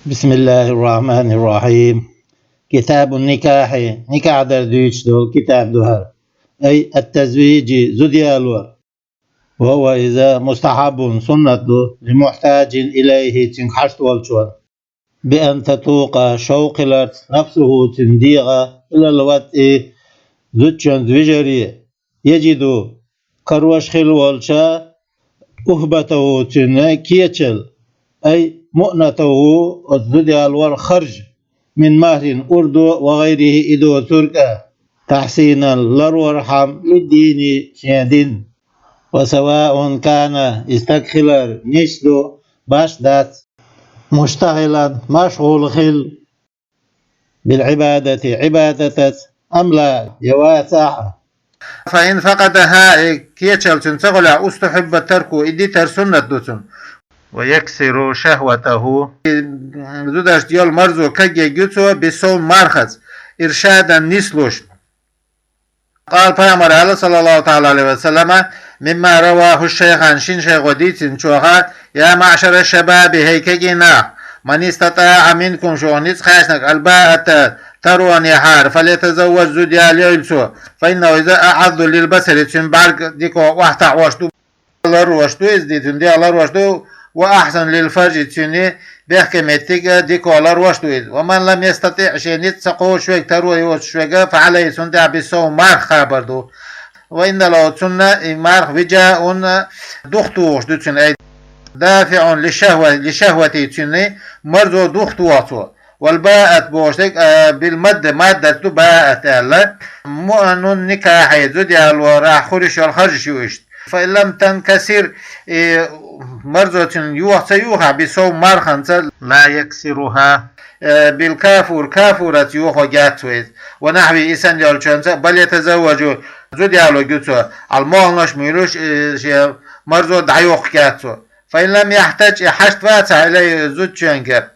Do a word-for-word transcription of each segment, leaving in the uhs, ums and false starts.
بسم الله الرحمن الرحيم. كتاب النكاح, никахь дар дуьйцуш долу китаб ду хӀара. أي التزويج, зуда ялор. وهو, иза, مستحب, суннат ду, لمحتاج إليه, цуьнга хьашт волчунна. بأن تتوق, шовкъ хиларца, نفسه, цуьнан дегӀ, إلى الوطء, зудчунна вижаре, يجد, карош хилла волча, أهبته, цуьнан кечалла, أي مؤنته, оцу зуда ялоран харж, من مهر, урдо, وغيره, и доцург а, تحصينا, ларвархьама, للدين, шен дин. وسواء كان, и стаг хилар нийса ду, башха дац, مشتغلا, машгӀул хилла, بالعبادة, Ӏибадатаца, أم لا, я вацахь а. فإن فقدها, и кечалла цуьнан ца хуьлехь, استحب تركه, и дитар суннат ду цунна. ويكسر شهوته, и зудашна йолу марзо кагъергью цо, بالصوم, мархаца, إرشادا, нислуш. قال, пайхамара аьлла, صلى الله تعالى عليه وسلم, مما رواه الشيخان, шина шайхо дийцинчух: يا معشر الشباب, хӀей кегий нах, من استطاع منكم, шух ницкъ хаьчнарг, الباءة, таронехьара, فليتزوج, зуда ялойла цо, فإنه, иза, أعض للبصر, цуьнан бӀаьрг дика охьатаӀош ду, ларвош ду иза, цуьнан дегӀ ларвош ду, وأحصن للفرج, цуьнан бехке меттиг дика ларвош ду иза. ومن لم يستطع, шен ницкъ ца кхочуш верг, таро йоцуш верг, فعليه, цунна тӀехь, بالصوم, марха кхабар ду. وإن له, цунна, и марха, وجاء, духатухуш ду цуьнан, أي دافع لشهوة, لشهوته, цуьнан марзо духатоху цо. والباءة бохуш дерг, а, بالمد, маддат ду, باءت аьлла. مؤن النكاح, зуда ялорехь хуьлуш йолу харжаш ю иштта. فإن لم تنكسر, и марзо цуьнан йоха ца юхахь, بالصوم, марханца, لا يكسرها, э, بالكافور, кафураца йохо яц вай иза. ونحوه, и санна йолчуьнца, بل يتزوج, зуда ялорг ю цо, Ӏа молханаш муьйлуш, э, шен марзо дӀайоху яц цо. فإن لم يحتج, и хьашт вацахь, إليه, зудчуьнга,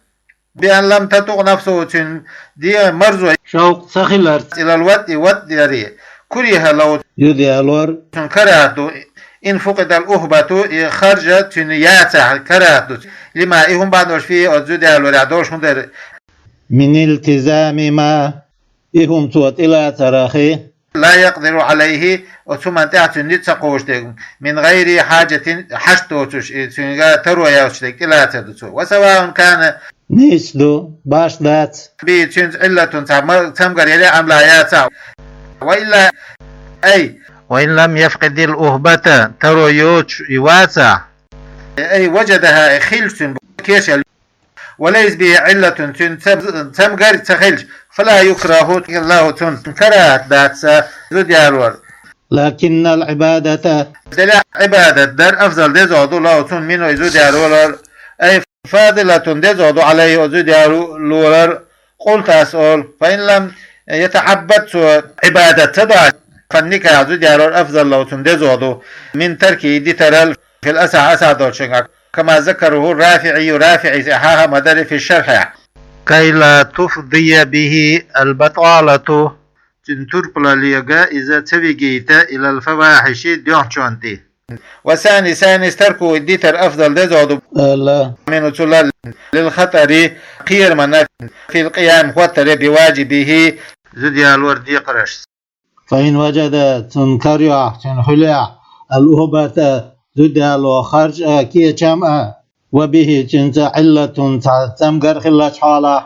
بأن لم تطق نفسه, цуьнан дегӀан марзо, шовкъ ца хиларца, إلى الوطء, ватӀ даре, كره له, зуда ялор, цунна карахӀат ду, إن فقد الأهبة, и харж цуьнан яцахь, карахӀат ду, لما, и хӀума бахьана долуш, فيه, оцу зуда ялорехь долуш хӀун дара, من التزام ما, и хӀума цо тӀелацарах, لا يقدر عليه, оцу хӀуманна тӀехь цуьнан ницкъ ца кхочуш дерг, من غير حاجة, хьашт доцуш, и цуьнга таро йоцуш дерг тӀелацар ду цо. وسواء كان, нийса ду, башха дац, به, цуьнца, علة, цхьа ма-, цамгар яле, أم لا, яцахь. وإلا, أي وإن لم يفقد الأهبة, таро йоцуш и вацахь, أي وجدها, и хилча цуьнан кечалла, وليس به علة, цуьнан цам-, цамгар ца хилча, فلا يكره له, цунна карахӀат дац зуда ялор. لكن العبادة, делахь Ӏибадат дар, أفضل, дезагӀа ду, له, цунна, منه, и зуда ялорал, أي فاضلة, дезагӀа ду, عليه, оцу зуда ялорал, قلت, ас олу, فإن لم يتعبد, цо Ӏибадат ца до, فالنكاح, зуда ялор, أفضل له, цунна дезагӀа ду, من تركه, и дитарал, في الأصح, асахь долчуьнгахь, كما ذكره الرافعي, РафиӀис и хьаха ма-дарра, في الشرح. كي لا تفضي به البطالة, цуьнан турпалаллега иза ца вигийта, إلى الفواحش, доьхначунна тӀе. والثاني, ثاني, تركه, и дитар, أفضل, дезагӀа ду, аьлла, منه, цул, للخطر, кхерамна, في القيام, хӀоттаре, بواجبه, зуда ялоран декхарашца. فإن وجد, цунна карахь, цунна хуьлехь, الأهبة, зуда ялоран харж а, кечам а, وبه, цуьнца, علة, цхьа цамгар хиллачу хьолахь,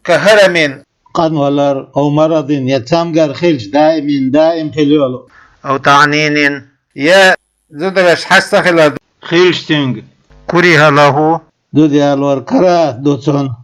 كهرم, къанвалар, أو مرض, я цамгар хилча, دائم, даим хила йолу, أو تعنين, я зударшна хьашт ца хилар, хилча цуьнга, كره له, зуда ялор карахӀат ду цунна.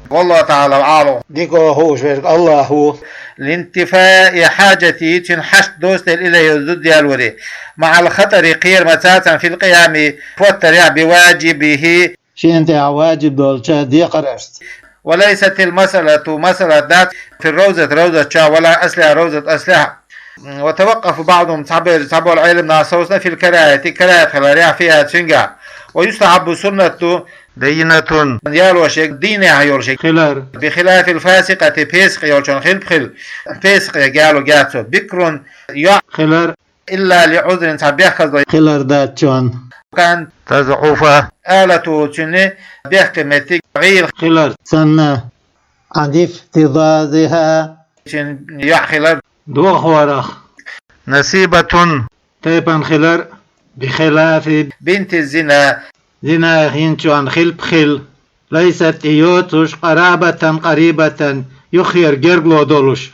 والله تعالى أعلم. Дика хууш верг АллахӀ ву. لانتفاء حاجته, цуьнан хьашт доцу дела, إليه, зуда ялоре, مع الخطر, кхерам цацахь, في القيام, хӀоттарехь, بواجبه, шена тӀехь ваджиб долчу декхарашца. وليست المسألة, масъала дац, في الروضة, ровзат чохь, ولا أصلها, ровзат аслехь. وتوقف بعضهم, цхьаберш, цхьаболу Ӏеламнаха совцина, في الكراهة, карахӀат хиларехь, فيها, цуьнгахь. ويستحب, суннат ду, بينة, ялош ерг, дийнехь йолуш ерг хилар, بخلاف الفاسقة, песакъ йолчунна хилпа хила, песакъ ерг яло яц цо, بكر, йоӀ хилар, إلا لعذر, цхьа бехказло хилар дац цунна. كان تضعف آلته, цуьнан бехке меттиг гӀийла хилар. Санна, عن افتضاضها, цуьнан йоӀ хилар. ДогӀахварах. نصيبة, тайпан хилар, بخلاف بنت الزنا, зина йинчун хилпа хила, ليست, и йоцуш, قرابة, قريبة, юххера гергало долуш.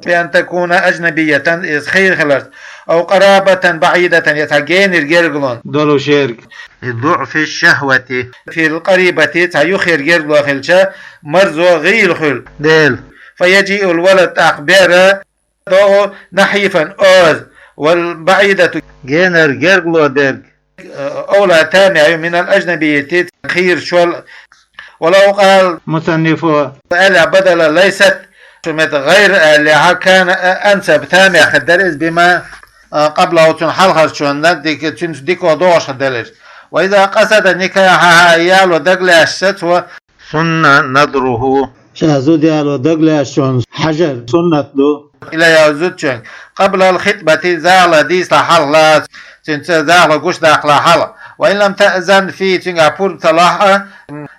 بأن تكون أجنبية, иза хийра хиларца, أو قرابة بعيدة, я цхьа генара гергало долуш ерг. لضعف الشهوة, في القريبة, цхьа юххера гергало хилча, марзо гӀийла хуьлу дела. فيجيء الولد, тӀаккха бер догӀу, نحيفا, оза, والبعيدة, генара гергало дерг, أولى, тамехь ю, من الأجنبية, хийрачул. ولو قال المصنف, аьлла بدل ليست, цу метта غير аьллехь, كان أنسب, тамехь хир дара иза, بما قبله, цуьнан хьалхарчунна, дика, цуьнца дика догӀуш хир дара иза. وإذا قصد نكاحها, яло дагалаьцча цо, سن نظره, ша зуда яло дагалаьцчунна хьажар суннат ду. إليها, зудчуьнга, قبل الخطبة, захало дийцалахь хьалха, цуьнца захало гучудаккхалахь хьалха. وإن لم تأذن فيه, цуьнгахь пурба ца лохь а,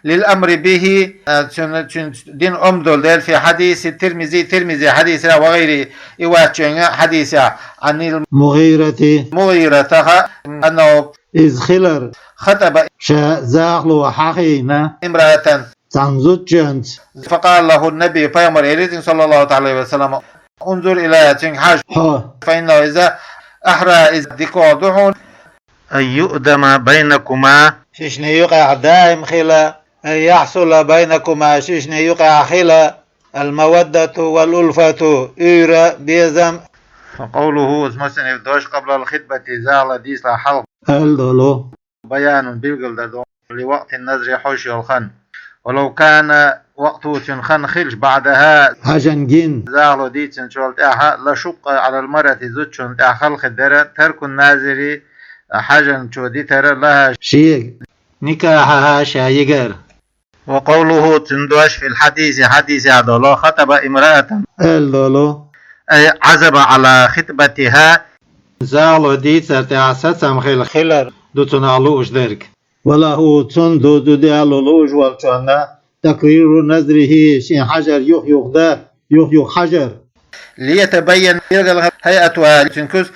للأمر به, цуьнан, цуьнца дина омра долу дела, في حديث الترمذي, Тирмизи хьадисехь, وغيره, и вац чуьнга хьадисехь, عن المغيرة, Мугъиратах, أنه, иза хилар, خطب, ша захало хьахийна, امرأة, цхьана зудчуьнца. فقال له النبي, пайхамар элира цуьнга, صلى الله تعالى عليه وسلم, انظر إليها, цуьнга хьажа, хьо, فإنه, иза, أحرى, иза дика ду хьуна, أن يؤدم بينكما, шишна юкъахь даим хила, أن يحصل بينكما, шишна юкъахь хила, المودة والألفة, уьйр, безам. وقوله, иза мусанниф дош, قبل الخطبة, захало дийцалахь хьалха, аьлла долу, بيان, билгалдар ду, لوقت النظر, хьожуш йолу хан. ولو كان وقته, цуьнан хан хилча, بعدها, хьажан гина, захало дийцинчул тӀаьхьа, لشق على المرأة, зудчунна тӀехь хала хир дара, ترك الناظر, хьажанчо дитар, لها, шега, نكاحها, ша йигар. وقوله, цуьнан дош, في الحديث, хьадисехь долу, خطب امرأة, аьлла долу, أي عزم على خطبتها, захало дийцар тӀехь сацам хила хилар ду цунах лууш дерг. وله, цунна ду зуда яло лууш волчунна, تكرير نظره, шен хьажар юх-юха дан, юх-юха хьажар. ليتبين, билгал хила, هيئتها, цуьнан куьз,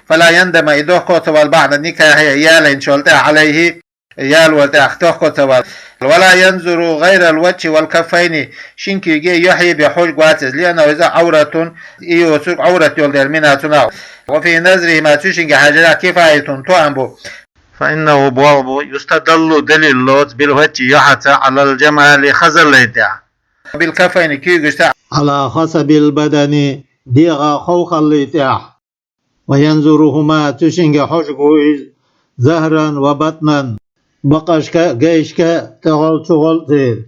فلا يندم, и дохко ца вала, بعد النكاح, ялийначул тӀаьхьа, عليه, ялор тӀехь дохко ца вала. ولا ينظر غير الوجه والكفين, шина куьйге, юьхье бен хьожуш вац иза, لأنه, иза, عورة, и йоцург Ӏаврат йолу дела, منها, цунах. وفي نظرهما, цу шинга хьажарехь, كفاية, тоам бу. فإنه, боху бу, يستدل, далил лоцу, بالوجه, юьхьаца, على الجمال, хазаллин тӀехь. بالكفين, куьйгашца, على خصب البدن, дегӀан ховхаллин тӀехь. وينظرهما, цу шинга хьожуш ву иза, ظهرا وبطنا, бакъашка а, гайшка а, тӀехула а, чухула а церан.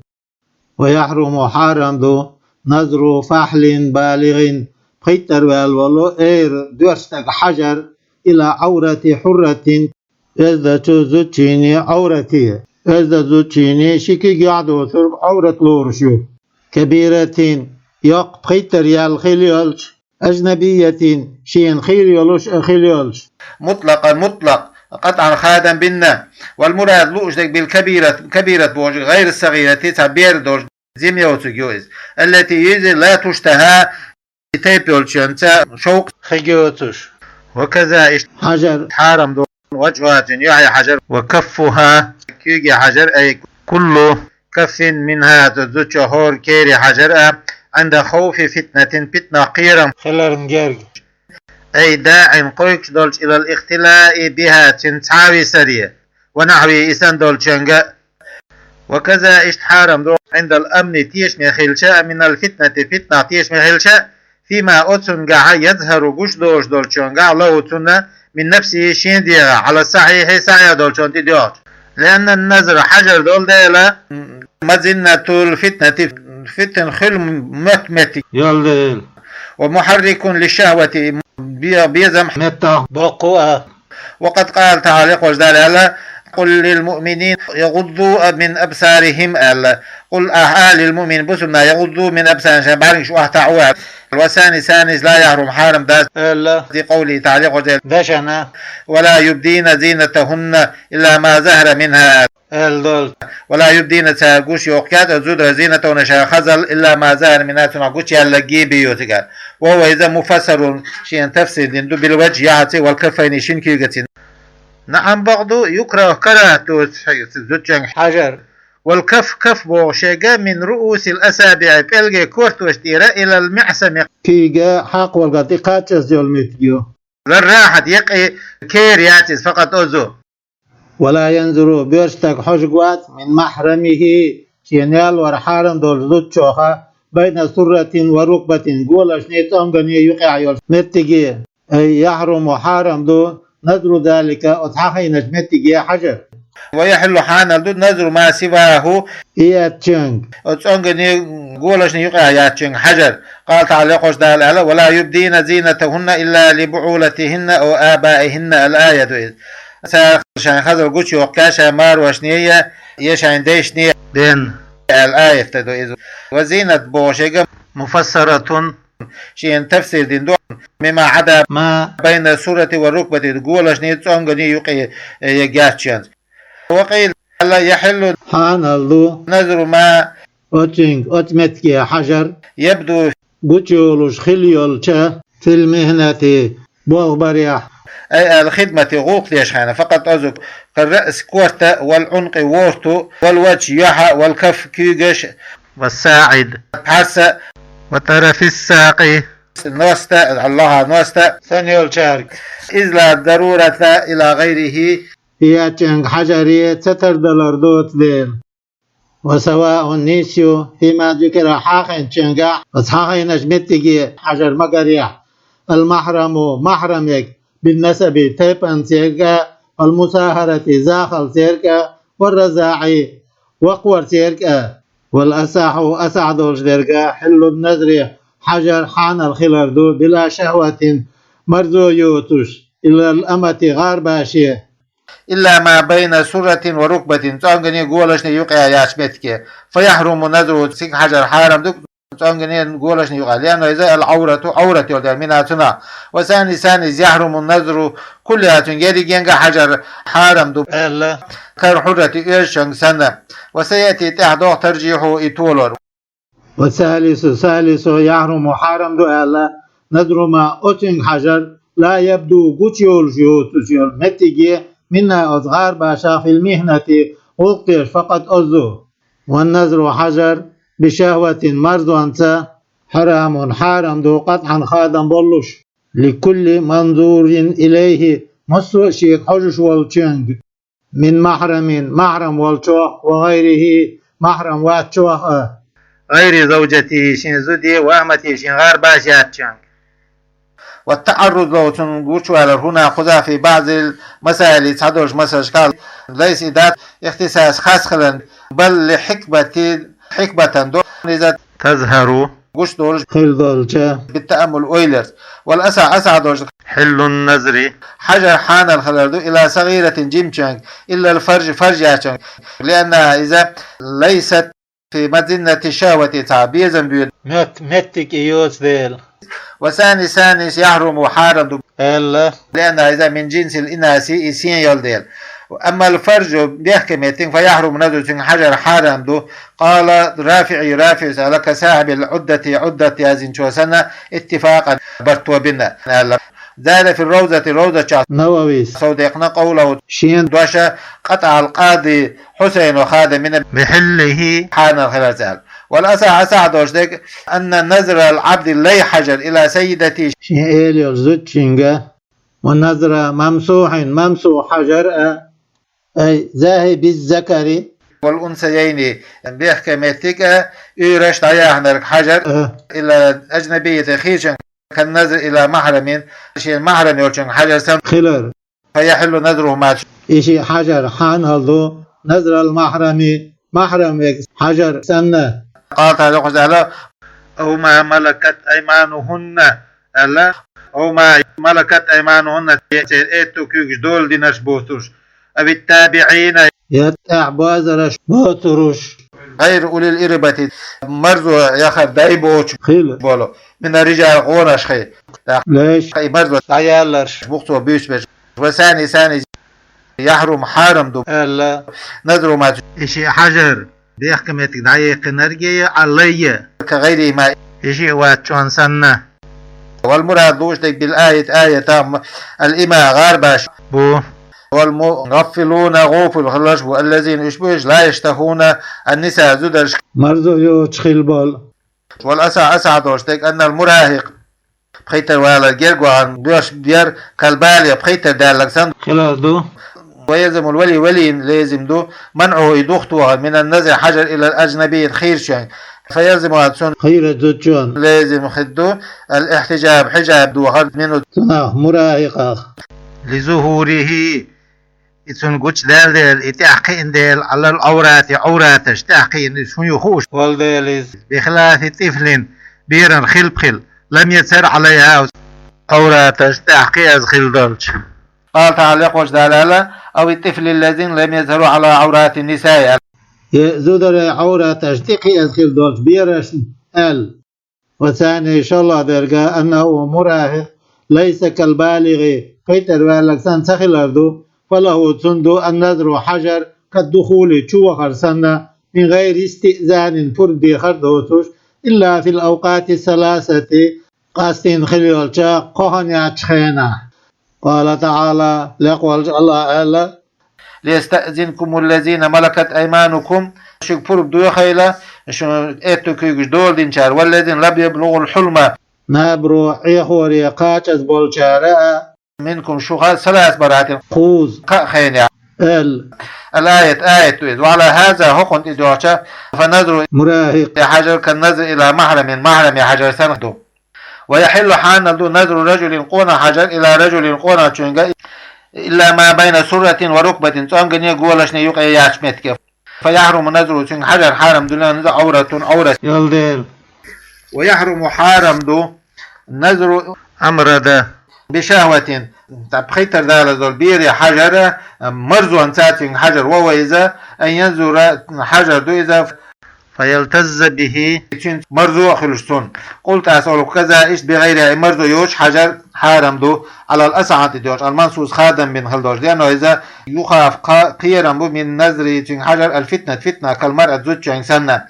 ويحرم, хьарам ду, نظر فحل بالغ, пхийттара ваьлла волу эр, доьрза стаг хьажар, إلى عورة حرة, оьздачу зудчуьнан Ӏаврате. Оьзда зудчуьнан ши куьг юьхь доцург Ӏаврат лоруш ю. كبيرة, йоккха пхийттара яьлла хила йолчу, أجنبية, шена хийра йолуш а хила йолчу. مطلقا, мутлакъ, قطعا, خادا, бинна. والمراد, лууш дерг, بالكبيرة, كبيرة бохург, غير الصغيرة, цхьа бер долуш, зим йоцург ю иза. التي, иза, لا تشتهى, и тайпа йолчуьнца шовкъ хир йоцуш. وكذا, иштта, хьажар, хьарам ду, وجهها, цуьнан юьхье хьажар, وكفها, куьйге хьажар, أي كل كف منها, цу зудчуьнан хӀора кера хьажар а, عند خوف فتنة, питнах кхерам хиларна герга. أي داع, кхойкхуш долчу, إلى الاختلاء بها, цуьнца цхьаьна висаре, ونحوه, и санна долчуьнга. وكذا, иштта хьарам ду, عند الأمن, тешаме хилча, من الفتنة, питнах тешаме хилча, فيما, оцуьнгахь, يظهر, гуш долуш долчуьнгахь, له, цунна, من نفسه, шен дегӀах, على الصحيح, сахьихь долчунна тӀе доьгӀча. لأن النظر, хьажар долу дела, مظنة الفتنة, фитна хуьлу моьтту меттиг йолу дела. ومحرك للشهوة, бе-, безам меттах боккху а. وقد قال تعالى, кхочу Дала аьлла, قل للمؤمنين يغضوا من أبصارهم, аьлла. قل, ах, ала лилмуъминин, бусулба наха, يغضوا من أبصارهم, шайн бӀаргаш охьатаӀо, аьлла. والثاني, ثانيس, لا يحرم, хьарам дац, аьлла, لقوله تعالى, Дала дешаца: ولا يبدين زينتهن إلا ما ظهر منها, аьлла. ولا يبدين, цар гучайоаккхаш яц оцу зудараш, زينتهن, шайн хазалла, إلا ما ظهر منها, цунах гучаяьлларг бен йоцург. وهو, иза, مفسر, шена тафсир дина ду, بالوجه, яхьаца, والكفين, шина куьйгаца. نعم, бакъду, يكره, карахӀат ду цу зудчуьнга хьажар. والكف, каф боху шега, من رؤوس الأصابع, пӀелгийн кортош тӀера, إلى المعصم, куьйга хьакхавалгӀа тӀекхаччалц йолу меттиг ю. للراحة, юкъе кер яц иза, فقط, оцу. ولا ينظر, боьрша стаг хьожуш вац, من محرمه, шена ялор хьарам долчу зудчух, بين سرة وركبة, голашний, цӀонгний юкъехь йолчу меттиге. أي يحرم, хьарам ду, نظر ذلك, оцу хьахийначу меттиге хьажар. ويحل, хьанал ду, نظر ما سواه, и яьчуьнга, оцу цӀонгний, голашний юкъехь яьчуьнга хьажар. قال تعالى, Дала аьлла: ولا يبدين زينتهن إلا لبعولتهن أو آبائهن, الآية, ду иза. Цара шайн хазалла гучайоккхуш, шайн марошний я, я шайн дайшний бен, аьлла, аят ду иза. وزينة боху шега مفسرة, шена тафсир дина ду, مما عدا ما بين السرة والركبة, голашний, цӀонгний юкъе, э, яьчуьнца. وقيل, аьлла, يحل, хьанал ду, نظر ما, оцуьнга, оцу меттиге хьажар, يبدو, гучуйолуш хилла йолчу, في المهنة, болх барехь. أي الخدمة, гӀуллакх деш хенахь, فقط, оцу, كالرأس, корта, والعنق, ворта, والوجه, юьхь, والكف, куьйгаш, والساعد, пхьарс, وطرف الساق, ност, лаха ност, санна йолчаьрга. إذ لا ضرورة إلى غيره, и яьчуьнга хьажаре ца тардалар доцу дела. وسواء, нийса ю, فيما ذكر, хьахийначуьнгахь, оцу хьахийначу меттиге хьажар ма-гарехь, المحرم, маьхьрамега, بالنسب, тайпанца ерг а, والمصاهرة, захалца ерг а, والرضاع, вакхарца ерг а. والأصح, асахь долуш дерг а, حل النظر, хьажар хьанал хилар ду, بلا شهوة, марзо йоцуш, إلى الأمة, гӀарбаше. إلا ما بين سرة وركبة, цӀонгний, голашний юкъа яьчу меттиге. فيحرم نظره, цига хьажар хьарам ду, цӀонгний, голашний юкъа, لأنه иза العورة, Ӏаврат йолу дела, منها, цунах. والثاني, ثانيس, يحرم نظره كلها, цуьнга ерригенга хьажар хьарам ду, аьлла, كالحرة, оьзучуьнга санна. وسيأتي, тӀаьхьа догӀу, ترجيحه, и толор. والثالث, ثالثه, يحرم, хьарам ду аьлла, نظر ما, оцуьнга хьажар, لا يبدو, гучуйолуш йоцуш йолу меттиге, منها, оцу гӀарбашах, في المهنة, гӀуллакх деш, فقط, оцу. والنظر, хьажар, بشهوة, марзонца, حرام, хьарам ду, قطعا, хадам боллуш. لكل منظور إليه, массо а шега хьожуш волчуьнга. من محرم, маьхьрам волчох, وغيره, маьхьрам вацчох а. غير زوجته, шен зуде, وأمته, шен гӀарбаше яьчуьнга. والتعرض له, цунна гучувалар, هنا, кхузахь, في بعض المسائل, цхьадолчу масалашкахь, ليس, и дац, اختصاص, хас хиларна, بل لحكمة, хьикматана ду иза, تظهر, гучудолуш хила долчу, بالتأمل, ойларца. والأصح, асахь долчу, حل النظر, хьажар хьанал хилар ду, إلى صغيرة, жимачуьнга, إلا الفرج, фарж яьчуьнга, لأنها, иза, ليست في مظنة الشهوة, цхьа безам боьду мет-, меттиг и йоцу дела. والثاني, ثانيس, يحرم, хьарам ду, аьлла, لأنها, иза, من جنس الإناث, и сен йолу дела. أما الفرج, бехке меттиг, فيحرم نظره, цуьнга хьажар хьарам ду. قال الرافعي, РафиӀис аьлла, كصاحب العدة, Ӏуддат яздинчо санна, اتفاقا, барт тобина, аьлла. زاد في الروضة, Ровзачохь, Нававис, сов декхна, قوله, шен дош, قطع القاضي حسين خادم من محله, хьанал хиларца аьлла. والأصح, асахь долуш дерг, أن نظر العبد, лай хьажар, إلى سيدته, шен эла йолчу зудчуьнга, ونظر ممسوح, мамсухь хьажар а, أي ذاهب الذكر, والأنثيين, бехке меттиг а, уьйраш дӀаяьхьнарг хьажар а, إلى أجنبية, хийцачуьнга, كالنظر إلى محرم, шен маьхьрам йолчуьнга хьажар санна хилар. فيحل نظرهما, и шиъ хьажар хьанал ду, نظر المحرم, маьхьрам верг хьажар санна. قال تعالى, Дала аьлла, أو ما ملكت أيمانهن, аьлла, أو ما ملكت أيمانهن, церан аьтту куьйгаш дола динарш боцурш. أو التابعين, я тӀехьабоазараш, боацараш, غير أولي الإربة, марзо яхар дай боцуш, хила болу, من الرجال, къонахий, леш, и марзо дӀаялларш, бухцо буьйсбеш. والثاني, ثاني, يحرم, хьарам ду, аьлла, نذر ما, и шиъ хьажар, бехкаметтиг дӀаяьккхинарг, علي, كغيرهما, и шиъ вац чӀогӀа санна. والمراد, лууш дерг, بالآية, аята, الإماء, гӀарбаш бу. والمغفلون, гӀуфул хиларш бу, الذين, уьш бу уьш, لا يشتهون النساء, зударшка марзо йоцуш хила болу. والأصح, асахь долуш дерг, أن المراهق, пхийттара валар герга вахана дош яр, كالبالغ, пхийттара даьлларг санна, хилар ду. ويلزم الولي, валийна лезим ду, منعه, и духтухар, من النذر, хьажар, إلى الأجنبي, хийрачуьнга. فيلزم, цунна, хийра зудчунна, лезим хир ду, الاحتجاب, хьижаб дохар, منه, цунах, мурахьикъах. لظهوره, и цунна гучудаьлла дела, и тӀаьхьакхиъна дела, على العورات, Ӏавраташ тӀаьхьакхиъна, иза хӀун ю хууш волу дела иза. بخلاف طفل, беран хилпа хила, لم يظهر عليها, Ӏавраташ тӀаьхьакхиаза хила долчу. قال تعالى, лекхочу Дала аьлла: أو الطفل الذين لم يظهروا على عورات النساء, аьлла. Я зударий Ӏавраташ тӀекхиаза хила долчу берашна аьлла. والثاني, шолгӀа дерг, أنه مراهق ليس كالبالغ, пхийттара ваьлларг санна ца хилар ду, فله, цунна ду, النذر, хьажар, كالدخول, чувахар санна, من غير استئذان, пурба дехар доцуш, إلا في الأوقات الثلاثة, къастийна хила йолчу кхо хан яьчу хенахь. قال تعالى, лекха волчу АллахӀа аьлла: ليستأذنكم الذين ملكت أيمانكم, шуьга пурба дохийла, шун аьтту куьйгаш дола динчара, والذين لم يبلغوا الحلم, набаро Ӏехоре кхачаза болчара а, منكم, шух, ثلاث مرات, кхузза, кхаа хенехь, аьлла. الآية, аят ду иза. وعلى هذا, хӀокхунна тӀедоьгӀча, فالنذر, мурахьикъ, хьажар, كالنذر إلى محرم, махьраме хьажар санна ду. ويحل, хьанал ду, نذر رجل, къонах хьажар, إلى رجل, къонахчуьнга, إلا ما بين سرة وركبة, цӀонгане, голашне юкъе яьчу меттиге. فيحرم نذره, цуьнга хьажар хьарам ду, لأنه عورة, Ӏаврат йолу дела. ويحرم, хьарам ду, نذر أمرد بشهوة, тӀаккха пхийттара далаза долу бере хьажар, марзонца цуьнга хьажар, وهو, иза, أن ينذر, хьажар ду иза, فيلتذ به, цуьнца марзо а хуьлуш цунна. قلت, ас олу, كذا, иштта, بغيرها, и марзо йоцуш хьажар хьарам ду, على الأصح, тӀедоьгӀча, المنصوص, хадам бина хила долуш, لأنه, иза, يخاف, кха-, кхерам бу, من نذره, цуьнга хажар, الفتنة, фитна, كالمرأة, зудчуьнга санна.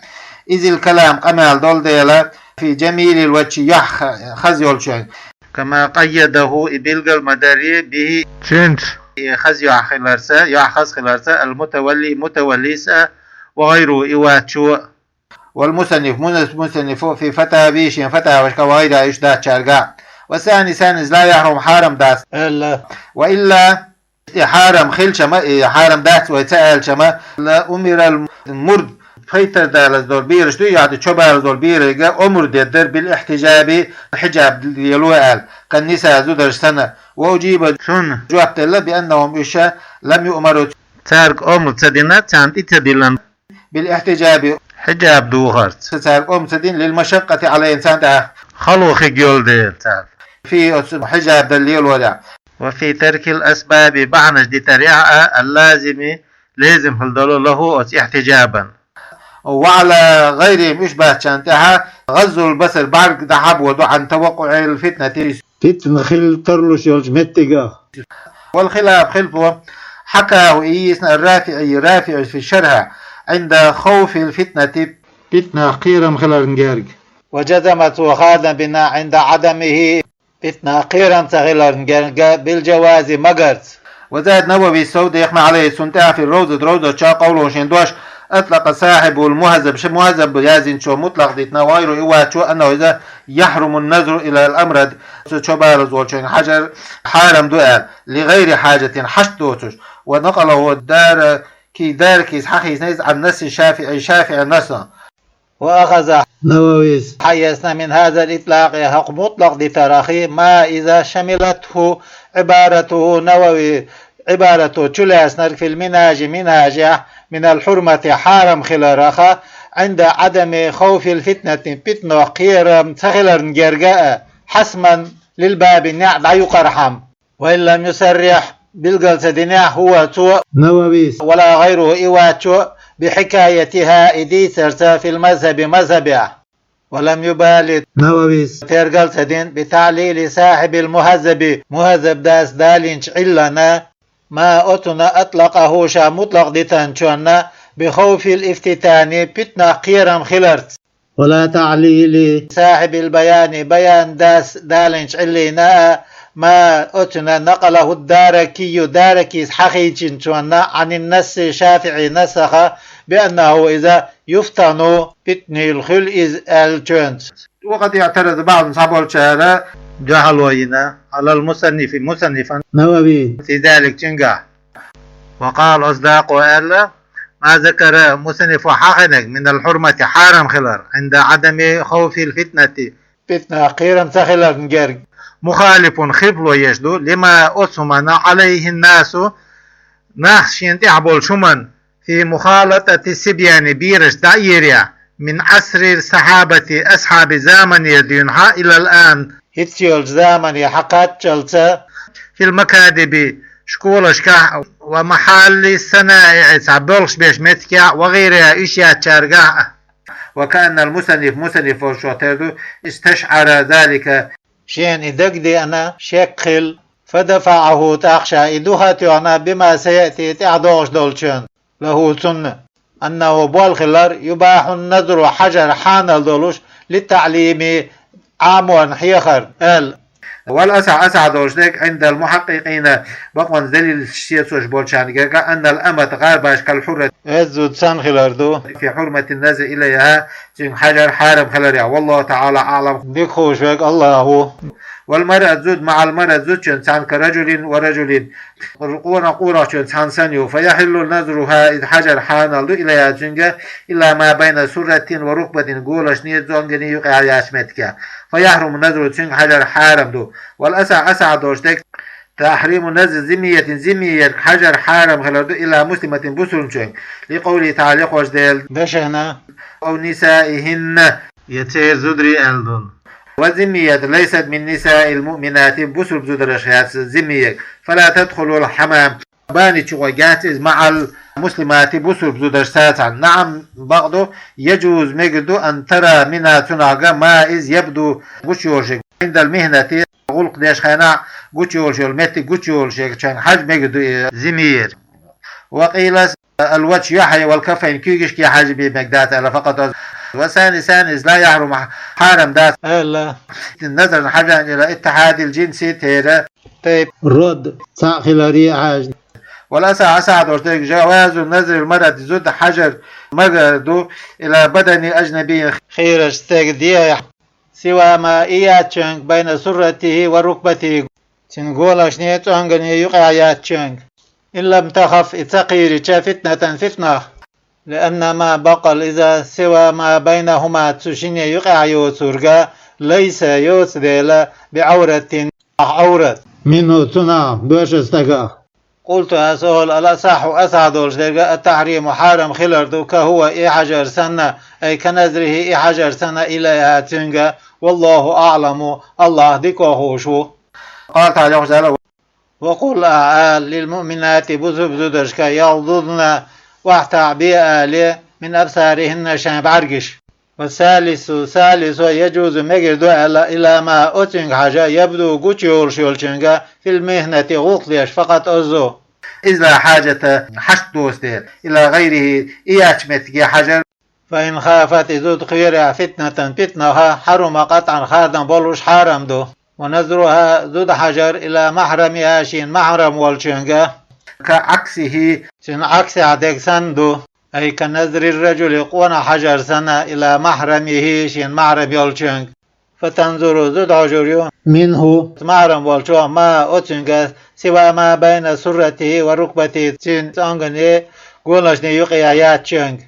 إذ الكلام, къамел долу дела, في جميل الوجه, юьхь ха-, хаза йолчуьнга. كما قيده, и билгал ма дарий, به, цуьнца, и хаза юьхь хиларца, юьхь хаза хиларца, المتولي, мутаваллис а, وغيره, и вачо а. والمصنف, мунас-, мусаннифо, في فتاويه, шен фатавашка, وغيرها, уьш даччаьрга. والثاني, ثاني, لا يحرم, хьарам дац, аьлла. وإلا, и хьарам хилча ма, и хьарам дац вай ца аьлча ма, لأمر المرد, пхийттара далаза долу бераш ду, яхьа чо балаза долу берашка омра деддар, بالاحتجاب, хьижаб лело аьлла, كالنساء, зударш санна. وأجيب, цунна жоп делла, بأنهم, уьш, لم يؤمروا, цаьрга омра ца дина, царна тӀе ца диллина, بالاحتجاب, хьижаб духарца, цаьрга омра ца дина, للمشقة عليهم, царна тӀехь хало хиг йолу дела царна. في, оцу хьижаб дан лелорехь. وفي ترك الأسباب, бахьанаш дитарехь а, اللازمة, лезим хила долу, له, оцу ихьтижабан. وعلى غيرهم, уьш баьччарна тӀехь, غض البصر, бӀаьрг дӀахьабоду, عن توقع الفتنة, фитна хила тарлуш йолчу меттигах. والخلاف, хилпо, حكاه, и йийцина, الرافعي, РафиӀис, في الشرح, عند خوف الفتنة, фитнах кхерам хиларна герга. وجزم, цо хадам бина, عند عدمه, фитнах кхерам ца хиларна герга, بالجواز, магарца. وزاد النووي, сов дехна, عليه, цунна тӀехь, في الروضة, ровза чохь, قوله, шен дош, أطلق صاحب المهذب, ша Мухаззаб яздинчо мутлакъ дитина, وغيره, и вачо, أنه, иза, يحرم النذر إلى الأمرد, цу чо балаза волчуьнга хьажар хьарам ду аьлла, لغير حاجة, хьашт доцуш, ونقله الداركي, Даракис хьахийцина иза, عن نص الشافعي, ШафиӀин насса. وأخذ, Нававис хьаэцна, من هذا الإطلاق, хӀокху мутлакъ дитарах, ما, иза, شملته عبارته, Навави Ӏибарато чулаьцнарг, في المنهاج, Минхажехь, من الحرمة, хьарам хиларах, عند عدم خوف الفتنة, фитнах кхерам ца хиларна герга а, حسما للباب, неӀ дӀаюкъархьама. وإن لم يصرح, билгал ца динехь, هو цо, Нававис, ولا غيره и вац цо, بحكايتها и дийцарца, في المذهب мазхабехь. ولم يبال Нававис тергал ца дина بتعليل صاحب المهذب, Мухаззаб дас далийначу Ӏиллана, ما оцунна أطلقه ша мутлакъ дитинчунна, بخوف الافتتان питанах кхерам хиларца. ولا تعليل صاحب البيان баян дас далийначу Ӏиллина а, ما оцунна نقله الداركي Даракис хьахийчинчунна عن النص шафиӀий нассах, بأنه иза يفتن питанехь хуьлу иза аьллачуьнца. وقد اعترض بعض цхьаболчара дуьхьало йина على المصنف мусаннифан Навави في ذلك цуьнгахь. وقال оцу дакъо аьлла, ما ذكره المصنف хьахийнарг من الحرمة хьарам хилар عند عدم خوف الفتنة питанах кхерам ца хиларна герга مخالف хилаф еш ду لما оцу хӀуманна عليه الناس нах шена тӀехь болчу хӀуманна في مخالطة الصبيان бераш дӀаерехь من عصر الصحابة асхьабийн заманера дуьйна хьа إلى الآن хӀинца йолчу замане хьа кхаччалца في المكاتب школашкахь ومحال الصنائع цхьа болх беш меттигехь وغيرها уьш яцчаьргахь а. وكأن المصنف мусанниф волчо тера ду استشعر ذلك шена и дагадеана, шек хилла, فدفعه тӀаккха ша и дуьхьа а тоьхна بما سيأتي тӀаьхьа догӀуш долчунна له цунна أنه болх хилар يباح النظر хьажар хьанал долуш للتعليم Ӏаморна хьехарна аьлла. والأصح асахь долуш дерг عند المحققين бакъонца далилаш сецош болчарна герга أن الأمة гӀарбаш كالحرة оьзда зуда санна хилар ду في حرمة النظر إليها цуьнга хьажар хьарам хиларехь. والله تعالى أعلم дика хууш верг АллахӀ ву. والمرأة зуда مع المرأة зудчуьнца цхьаьна كرجل ورجل къонах къонахчуьнца цхьаьна санна ю. فيحل نظرها иза хьажар хьанал ду إليها цуьнга إلى ما بين سرة وركبة голашний цӀонгана юкъахь яц меттигехь. فيحرم النظر цуьнга хьажар хьарам ду. والأصح асахь долуш дерг تحريم نظر ذمية зиммиерг хьажар хьарам хилар ду إلى مسلمة бусулбанчуьнга لقوله تعالى лехош Делан дешна أو نسائهن я церан зударий аьлла долу. والذمية ليست من نساء المؤمنات бусулба зударшха яц зиммиерг. فلا تدخل الحمام бани чу гӀой гац иза مع المسلمات бусулба зударшца цхьаьна. نعم бакъ ду يجوز мегар ду أن ترى منها цунах ما иза يبدو гучуйолуш ерг عند المهنة гӀуллакх деш хенахь гучуйолуш йолу меттиг гучуйолуш ерг чуьнга хьажа мегар ду и зиммиерг. وقيل الوجه юьхье والكفين куьйгашка хьажа бен мегар дац аьлла فقط оцу. والثاني ثاني иза لا يحرم хьарам дац аьлла نظر хьажа إلى اتحاد الجنس тера тайпа род цхьаъ хиларе а хьаьжна. والأصح асахь долуш дерг جواز نظر المرأة зуда хьажар магар ду إلى بدن أجنبي хийрачу стеган дегӀехь سوى ما и яцчуьнга بين سرته وركبته цуьнан голашний цӀонгана юкъахь яцчуьнга إن لم تخف и ца кхийрича فتنة фитнах. لأن ما бакъ ала иза سوى ما بينهما цу шинна юкъахь йоцург ليس йоцу дела بعورة Ӏаврат منه цунах боьрша стагах. قلت аса олу الأصح асахь долуш дерг التحريم хьарам хилар ду كهو и хьажар санна أي كنظره и хьажар санна إليها цуьнга. والله أعلم АллахӀ дика хууш ву. قال تعالى лехош Дала وقل ала للمؤمنات бусулба зударшка يغضضن охьатаӀ бе ала من أبصارهن шайн бӀаьргаш. والثالث ثالث يجوز мегар ду аьлла إلى ما оцуьнга хьажа يبدو гучуйолуш йолчуьнга في المهنة гӀуллакх деш فقط оцу. إذا لا حاجة хьашт доцу дела إلى غيره и яцчу меттиге хьажар. فإن خافت и зуда кхерехь فتنة питнах حرم قطعا хадам болуш хьарам ду. ونظرها зуда хьажар إلى محرمها шена махьрам волчуьнга كعكسه цуьнан Ӏаксехь дерг санна ду. أي كنظر الرجل къонах хьажар санна إلى محرمه шена махьрам йолчуьнга. فتنظر зуда хьожур ю منه махьрам волчохь ما оцуьнга سوى ما بين سرته وركبته цуьнан цӀонгане голашний юкъахь яцчуьнга.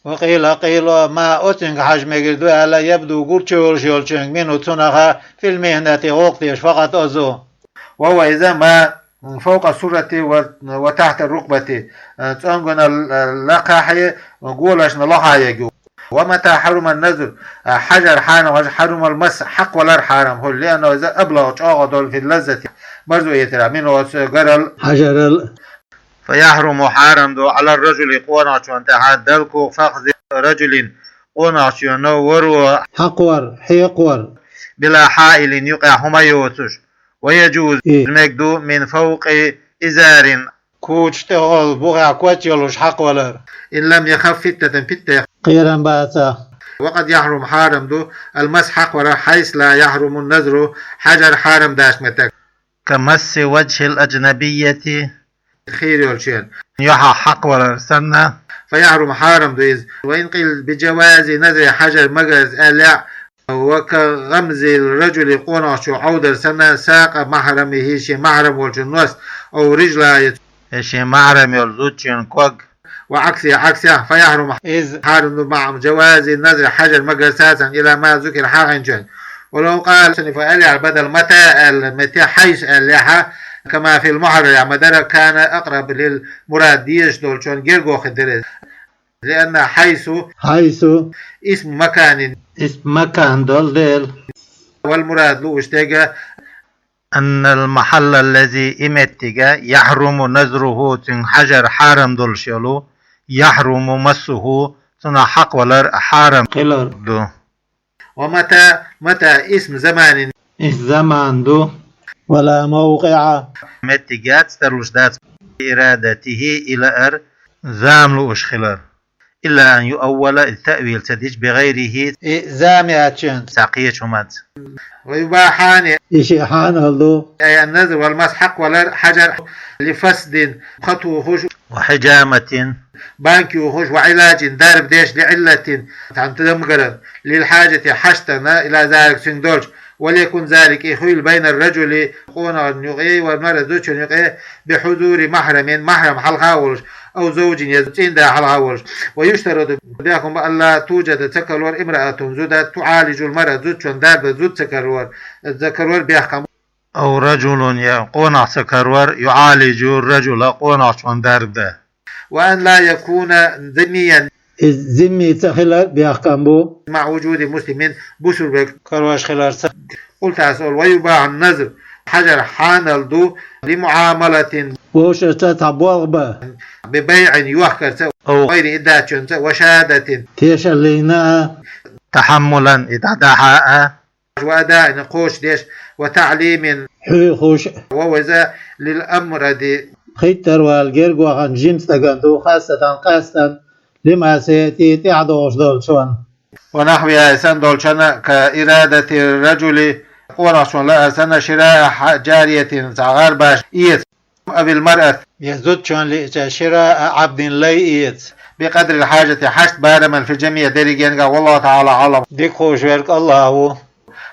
وقيل قيل ما оцуьнга хьажа мегар ду аьлла يبدو гучуйолуш йолчуьнга منه цунах في المهنة гӀуллакх деш فقط оцу. وهو иза ما فوق السرة وتحت الركبة цӀонгана лакхахье голашна лохьа ерг ю. ومتى حرم النظر хьажар хьарам хьажа حرم المس хьакхвалар хьарам хуьлу لأنه иза أبلغ чӀогӀа долу في اللذة Марзо йитира, мин оцу гарал. Хьажарал. فيحرم хьарам ду على الرجل къонахчун тӀехьа دلك فخذ رجل къонахчун варо. Хьакхавар, хьекхавар. بلا حائل юкъехь хӀума йоцуш. ويجوز И. мега ду من فوق إزار кучу тӀехула бухехь коч йолуш хьакхавалар. إن لم يخف فتنة питта. Кхерам бацахь. وقد يحرم хьарам ду المس хьакхавар حيث لا يحرم النظر хьажар хьарам даш меттиг. كمس وجه الأجنبية хийра йолчун юьхьа хьакхавалар санна. فيحرم хьарам ду иза. وإن قيل بجواز نظر хьажар магарз аьлла, وكغمز الرجل къонахчо Ӏовдар санна ساق محرمه шен маьхьрам волчун нос أو رجله я шен маьхьрам йолу зудчун ког. وعكسه عكسه فيحرم иза хьарам ду مع جواز النظر хьажар магарза санна إلى ما ذكر хьахийначунна. ولو قال المصنف аьлла بدل متى аьлла متى حيث аьллехьа كما في المحرر ма-дарра كان أقرب للمراد дезаш долчун герга хир дара иза. لأن حيث حيث اسم مكان اسم مكان долу дела. والمراد лууш дерг أن المحل الذي и меттиг يحرم نظره цуьнга хьажар хьарам долуш йолу يحرم مسه цунах хьакхавалар хьарам хилар ду. ومتى متى اسم زمان и заман ду. ولا موقع меттиг яц тарлуш дац إرادته и лаар зама лууш хилар. إلا أن يؤول иза таъвил ца дича بغيره и зама яьчун цхьа кхечу хӀуманца. ويباحان и шиъ хьанал ду. أي النظر والمس хьакхавалар хьажар لفسد пха тухуш وحجامة банка юхуш وعلاج дарба деш لعلة цхьана тамгаран للحاجة хьаштана إلى ذلك цуьнга долчу. وليكن ذلك и хуьлу بين الرجل къонахчун юкъе والمرأة зудчун юкъе بحضور محرم маьхьрам хьалха а волуш أو زوج я цӀийнда хьалха а волуш. ويشترط бехкам бу ألا توجد ца карор امرأة зуда تعالج المرأة зудчун дарба дан зуда ца карор, ца карор бехкам бу. أو رجل я къонах ца карор يعالج الرجل къонахчун дарба дан. وأن لا يكون ذميا иза зимми ца хилар бехкам бу. مع وجود مسلم бусурбек карош хиларца. قلت ас олу ويباح النظر хьажар хьанал ду لمعاملة вовшашца цхьа болх бан ببيع йохкарца أو غير и даьччунца وشهادة тешаллина а تحملا и дӀадахьа а وأداء кхочушдеш وتعليم хьоьхуш а. وهو иза للأمرد пхийттара вала герга вахана жима стагана ду خاصة къаьстина لما سيأتي тӀаьхьа догӀуш долчунна. ونحوها и санна долчунна كإرادة الرجل къонахчун лаар санна شراء جارية цхьа гӀарбаш эца أو المرأة я зудчун лиъча شراء عبد лай эца بقدر الحاجة хьашт бараман في الجميع дерригенга والله تعالى أعلم. Дика хууш верг АллахӀ ву.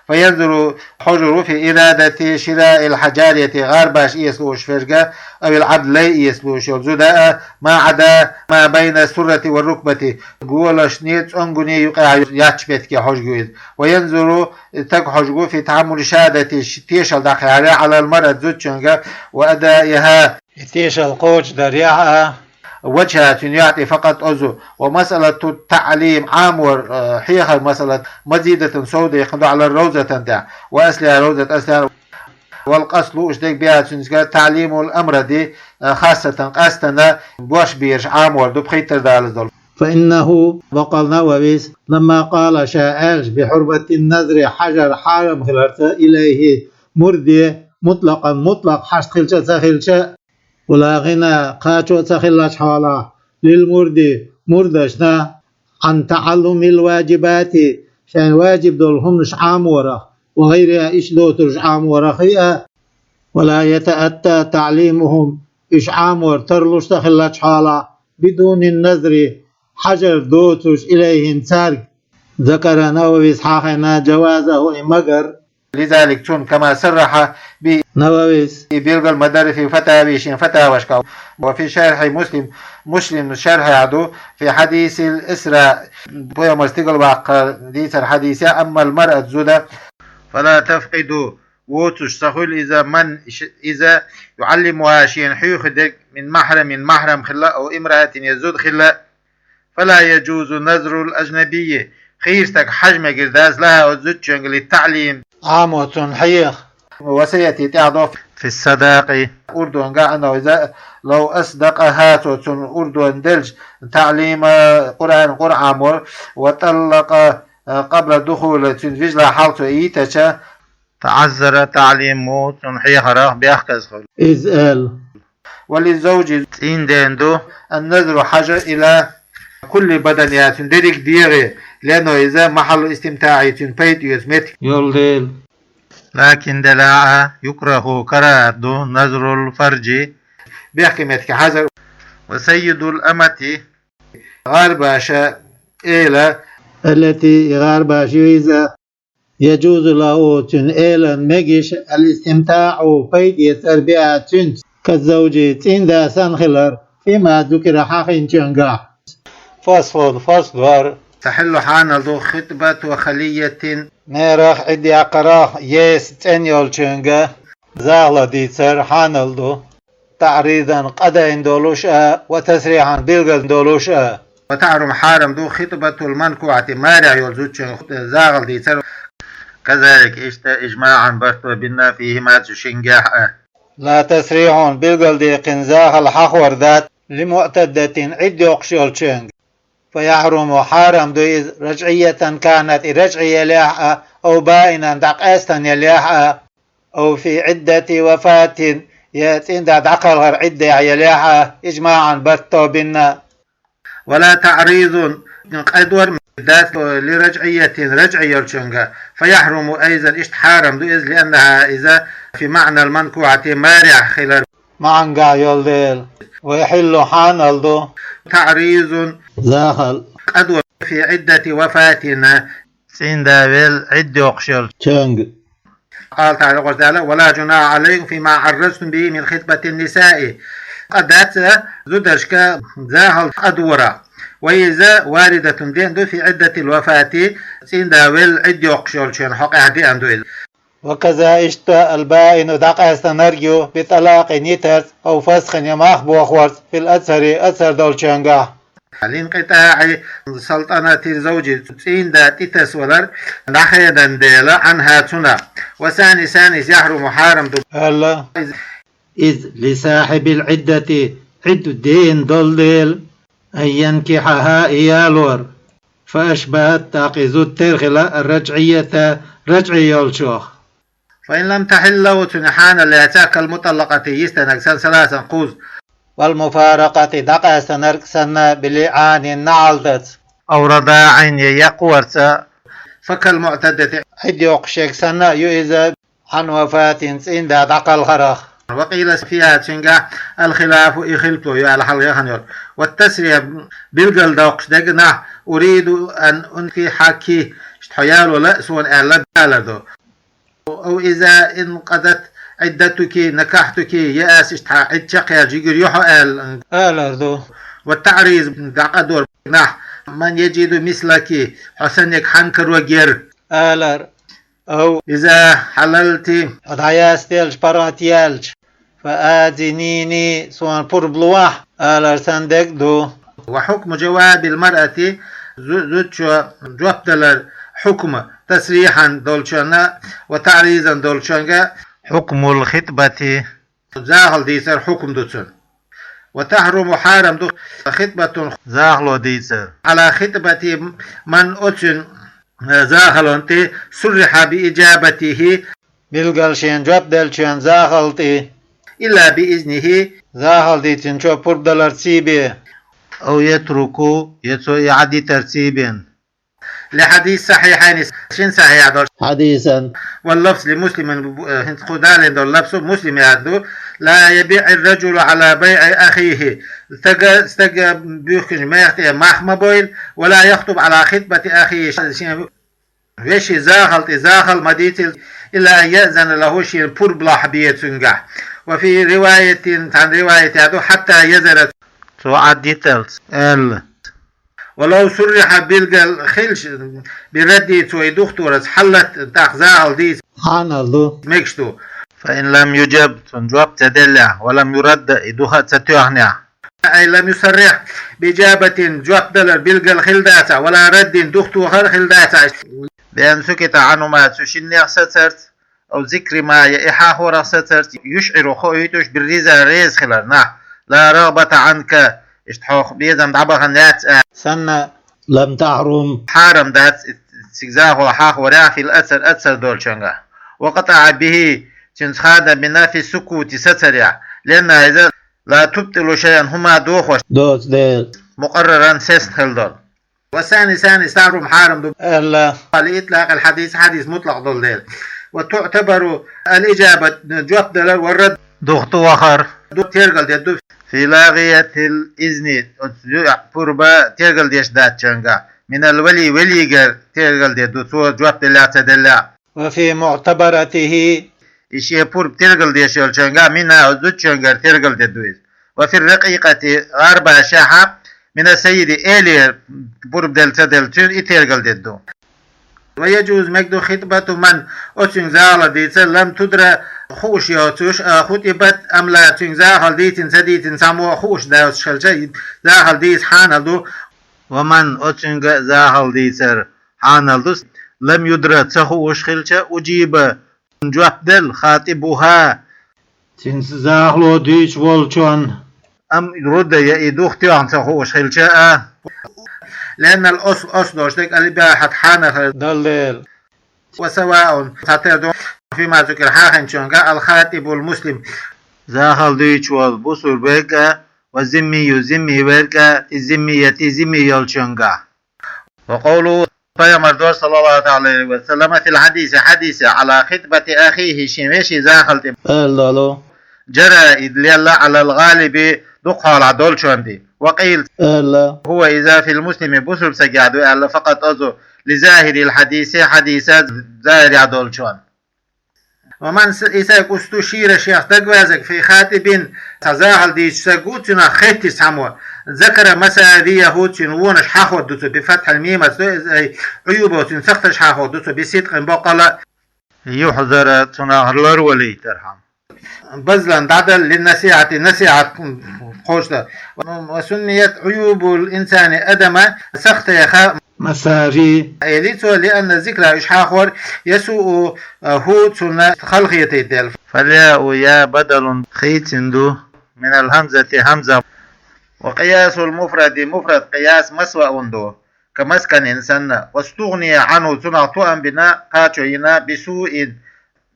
فينظر хьожур ву في إرادة شراء الجارية гӀарбаш эца лууш верг а أو العبد лай эца лууш йолу зуда а ما عدا ما بين السرة والركبة голашний цӀонгуний юкъахь яьчу меттиге хьожур ву иза. وينظر стаг хьожур ву في تحمل الشهادة тешал дӀакхехьара على المرأة зудчуьнга وأدائها и тешал кхочушдарехь а. وجهها цуьнан юьхь тӀе فقط оцу. ومسألة التعليم Ӏамор, э, хьехар масала مزيدة сов дехна ду على الروضة тӀехь وأصلها روضة аслехь. والقصد лууш дерг بها цуьнца تعليم الأمرد, э, خاصة къаьстина бош бераш Ӏамор ду пхийттара далаза долу. فإنه бакъал Нававис لما قال ша аьлча بحرمة النظر хьажар хьарам хиларца إليه мурде مطلقا мутлакъ хьашт хилча а ца хилча а ولا غنى кхачо а ца хиллачу хьолахь للمرد мурдашна عن تعلم الواجبات шайна ваджиб долу хӀуманаш Ӏаморах وغيرها иштта доцурш Ӏаморах а. ولا يتأتى تعليمهم уьш Ӏамор тарлуш ца хиллачу хьолахь بدون النظر хьажар доцуш إليهم цаьрга. ذكر Нававис хьахийна جوازه и магар لذلك цунна كما صرح به Нававис и билгал ма-дарра في فتاويه шен фатавашкахь. وفي شرح مسلم Муслим шархьехь ду في حديث الإسراء пайхамар стигалваккхар дийцар хьадисехь أما المرأة зуда فلا تفقد воцуш ца хуьлу иза من иза يعلمها шена хьоьху дерг من محرم маьхьрам хилла أو امرأة я зуда хилла. فلا يجوز نظر الأجنبي хийра стаг хьажа мегар дац لها оцу зудчуьнга للتعليم Ӏамо цунна хьеха. وسيأتي, тӀаьхьа догӀу, في الصداق, урдонга, أنه إذا لو أصدقها, цо цунна урдон делча, تعليم القرآن, Къуръан мур, وطلق قبل دخوله, цуьнан вижлахь хьалха цо йитача, تعذر تعليمه, цунна хьехарах бехказа хуьлу. Иза аьлла. وللزوج, цӀийнден ду, النظر, хьажа, إلى كل بدنها, цуьнан дерриг дегӀе, لأنه إذا محل استمتاعه, цуьнан пайда оьцу меттиг йолу дела. لكن, делахь а, يكره, карахӀат ду, نظر الفرج, бехке меттиге хьажар. وسيد الأمة, гӀарбаша эла, التي, и гӀарбаш ю иза, يجوز له, цуьнан элан мегаш, الاستمتاع, пайда эцар, بها, цуьнца, كالزوج, цӀийнда санна хилар, فيما ذكر, хьахийначуьнгахь. فصل, фасл дар. تحل, хьанал ду, خطبة خلية, нерах, Ӏидда яккхарах, еса цӀена йолчуьнга захало дийцар хьанал ду, تعريضا, къа дайна долуш а, وتصريحا, билгал долуш а. وتحرم, хьарам ду, خطبة المنكوحة, марехь йолу зудчуьнга захало дийцар. كذلك, иштта, إجماعا, барт бина, فيهما, цу шингехь а. لا تصريح, билгал дийкхина захало хьахор дац, لمعتدة, Ӏидда йоккхуш йолчуьнга. فيحرم, хьарам ду иза, رجعية كانت, и ражъи елехь а, أو بائنا, дӀакъаьстина елехь а, أو في عدة وفاة, я цӀийнда дӀакхалхар Ӏиддехь елехь а, إجماعا, барт бина. ولا تعريض, къа дор дац, لرجعية, ражъи йолчуьнга, فيحرم أيضا, иштта хьарам ду иза, لأنها, иза, في معنى المنكوحة, марехь хилар маьӀнехь йолу дела. ويحل, хьанал ду, تعريض, захало, къа дор, في عدة وفاة, цӀийнда велла Ӏидда йоккхуш йолчуьнга. قال تعالى, Къуръан тӀехь аьлла: ولا جناح عليكم فيما عرضتم به من خطبة النساء. Къа дац зударшка захало къа дора. وهي, иза, واردة, деана ду, في عدة الوفاة, цӀийнда велла Ӏидда йоккхуш йолчу хенахь, хьокъехь деана ду иза. وكذا, иштта, البائن, дӀакъаьстинарг ю, بطلاق, йитарца, أو فسخ, я мах бохорца, في الأظهر, азхӀар долчуьнгахь. لانقطاع سلطنة الزوج, цӀийнда тӀетасавалар дӀахедана дела, عنها, цунах. والثاني, ثاني, يحرم, хьарам ду, аьлла, иза, لصاحب العدة, Ӏидда деана долу дела, أن ينكحها, и ялор. فأشبهت, тӀаккха и зуда тера хила, الرجعية, ражъи йолчух. فإن لم تحل له, цунна хьанал лаьцна, كالمطلقة, йистинарг санна, ثلاثا, кхузза. والمفارقة, дӀакъаьстинарг санна, بلعان, наӀалтаца. أو رضاع, я яккхарца. فكالمعتدة, Ӏидда йоккхуш ерг санна ю иза, عن وفاة, цӀийнда дӀакхалхарах. وقيل فيها, цуьнгахь, الخلاف, и хилаф ю аьлла хьалха яхана йолу. والتصريح, билгал доккхуш дерг нах, أريد أن أنكحك, иштта хьо яло лаьа суна аьлла, алар ду. أو إذا انقضت عدتك نكحتك, я ас иштта хьан Ӏидда чекхъяьлча йигар ю хьо аьлла, алар ду. والتعريض, дӀакъа дор нах, من يجد مثلك, хьо саннег хьанна каро гер, алар. أو إذا حللت, хьо дӀаясделча, паргӀат яьлча, فآذنيني, суна пурба лохьа, алар санна дерг ду. وحكم جواب المرأة, зу-, зудчо жоп далар хьукма, تصريحا долчунна, وتعريضا долчунга, حكم الخطبة, захал дийцар хьукма ду цуьнан. وتحرم, хьарам ду, خطبة, захало дийцар, على خطبة من, оцуьнан, э, захалонна тӀе, صرح بإجابته, билггал шена жоп деллачоьнан захална тӀе, إلا بإذنه, захал дийцинчо пурба даларций бен, أو يترك, я цо и Ӏадитарций бен. لحديث الصحيحين, шин сахьихь долчу хьадисан. واللفظ لمسلم, э, хӀинца кху далийна долу лафзу Муслима яьхна ду: لا يبع الرجل على بيع أخيه. Стага, стага буьйхкинчу мехах тӀе мах ма бойла, ولا يخطب على خطبة أخيه, шен вешин захална тӀе захал ма дийцийла, إلا أن يأذن له, шена пурба лахь бен цуьнгахь. وفي رواية, цхьана риваятехь ду: حتى يذن, цо Ӏадиталц, аьлла. ولو صرح, билггал хилча, بالرد, цо и духтораца, حلت, тӀаккха захал дийца, хьанал ду, мегаш ду. فإن لم يجب, цунна жоп ца деллехь, ولم يرد, и духа а ца тоьхнехь. أي لم يصرح بإجابة, жоп далар билггал хилла дацахь, ولا رد, духтохар хилла дацахь, بأن سكت عنهما, цу шиннех сацарца, أو ذكر ما, я и хьахорах сацарца, يشعر, хоуьйтуш, بالرضا, реза хиларна. لا رغبة عنك, иштта хьох безам дӀабахана яц а. Санна, لم تحرم, хьарам дац цига захал хьахорах, في الأثر, асар долчунга. وقطع به, цуьнца хадам бина, في السكوت, сацарехь. لأنها, иза, لا تبطل شيئا, хӀума дохош доцу дела. مقررا, сесна хила долу. والثاني, ثاني, تحرم, хьарам ду, аьлла, لإطلاق الحديث, хьадис мутлакъ долу дела. وتعتبر الإجابة, жоп далар, والرد, духту вахар, ду, тергал дедду, في لاغية الإذن, оцу пурба тергал деш дацчунга, من الولي, велигара тергал дедду, цо жоп делла, ца делла. وفي معتبرته, и шен пурба тергал деш йолчуьнга, منها, оцу зудчуьнгара тергал дедду иза. وفي الرقيقة, гӀарбашехьа, من السيد, элера пурба делла ца делла, цуьнан и тергал дедду. ويجوز, мегду, خطبة من, оцуьнга захалар дийцар, لم تدر, хууш йоцуш, а, خطبت أم لا, цуьнга захалар дийцина, ца дийцина, цхьаммо а хууш доцуш хилча, захалар дийца хьанал ду. ومن, оцуьнга захалар дийцар хьанал ду, لم يدر, ца хууш хилча, أجيب, жоп делла, خاطبها, цуьнца захало дуьйцуш волчунна. أم رد, я и духтоьхна ца хууш хилча а. لأن الأصل, оцу дош дерг, الإباحة, хьанал хир долу дела. وسواء, цхьатера ду, فيما ذكر, хьахийначуьнга, الخاطب المسلم, захалар дуьйцуш волу бусулба верг а, والذمي, зимми верг а, الذمية, зимми йолчуьнга. وقوله, пайхамар дора, صلى الله عليه وسلم, في الحديث, хьадисехь, على خطبة أخيه, шен вешин захал тӀе, аьлла долу, جرى, иза лелла, على الغالب, дукха хьолахь долчунна тӀе. وقيل, аьлла, هو, иза, في المسلم, бусулба стагехь ду аьлла, فقط, оцу, لظاهر الحديث, хьадисан захирехь долчунна. ومن, с-, и стаг, استشير, шех дагаваьззарг, في خاطب, цхьа захал дийцуш стаг ву, цуьнах хеттича цхьаммо, ذكر مساويه, цуьнан вонаш хьахор ду цо, بفتح الميم, ай, عيوبه, цуьнан сахташ хьахор ду цо, بصدق, боккъала, ليحذر, цунах ларвалийтархьама. بذلا, дӀадала, للنصيحة, насихьат кхочушдан. وسميت عيوب الإنسان, адаман сахтех مساويه, элира цо, لأن الذكر, уьш хьахор, يسوءه, цунна халахетийта дела. فالياء, я, بدل, хийцина ду, من الهمزة, хьамзах. وقياس المفرد, муфрад къияс масса ваун ду, كمسكن, санна. واستغني عنه, цунах тоам бина, кхачо йина, بسوء,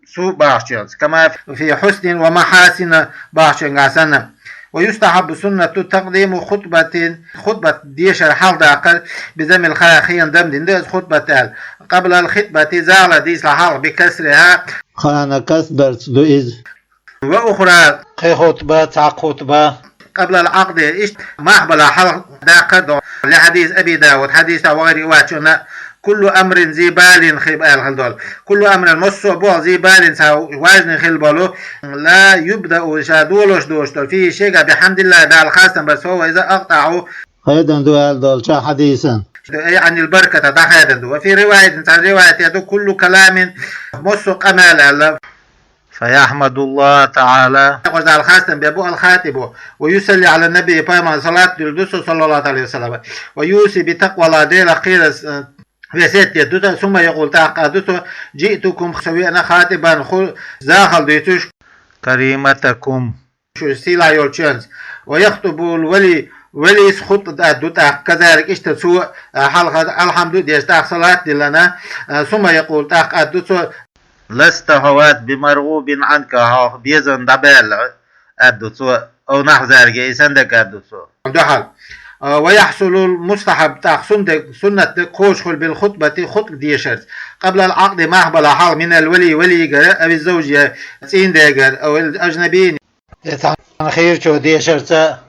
суъ бахчанца, كما في حسن ومحاسن бахчанга санна. ويستحب, суннат ду, تقديم خطبة, хутбат дешар хьалхадаккхар, بضم الخاء, хен дам дина ду иза, خطبة аьлла, قبل الخطبة, захалар дийцале хьалха, بكسرها, кхана касрдарца ду иза. وأخرى, кхин хутба, цхьа хутба, قبل العقد, иштта мах бала хьалха даккхар ду, لحديث أبي داود, хьадисехь, وغيره, вачунна, كل أمر ذي بال, хи-, аьлла хила долу. كل أمر, массо а болу, ذي بال, цхьа важный хила болу, لا يبدأ, ша долуш доцуш долу, فيه, шега, بحمد الله, Далла хастам барца, فهو, иза, أقطع, хадийна ду аьлла долчу хьадисан. أي عن البركة, дӀахадийна ду. وفي رواية, цхьана риваятехь ду, كل كلام, массо а къамел аьлла. فيحمد الله تعالى. Далла хастам беш бу الخاطب. ويصلي على النبي, пайхамарна салат дуьллуш ду цо, صلى الله عليه وسلم. ويوصي بتقوى الله, Делах кхерарца, э, весет деш ду цо, ثم يقول, тӀаккха ду цо, جئتكم, со веана, خاطبا, ху-, захал дуьйцуш, كريمتكم, шу сийлахь йолчуьнца. ويخطب الولي, велис хутба ду тӀаккха, كذلك, иштта цо, э, хьалха алхьамду а деш, тӀаккха салат а диллина, э, ثم يقول, тӀаккха ду цо, لست, хьо вац, بمرغوب عنك, хьох безам дӀабаьлла, аьлла ду цо, أو نحو ذلك, и санна дерг аьлла ду цо. Дуьхьал. А, ويحصل المستحب, тӀаккха сунна дерг, суннат дерг кхочуш хуьлу, بالخطبة, хутба дешарца, قبل العقد, мах бала хьалха, من الولي, велигара, أو الزوج, я цӀийнан дегара, أو الأجنبي, я цхьана хийрачо дешарца.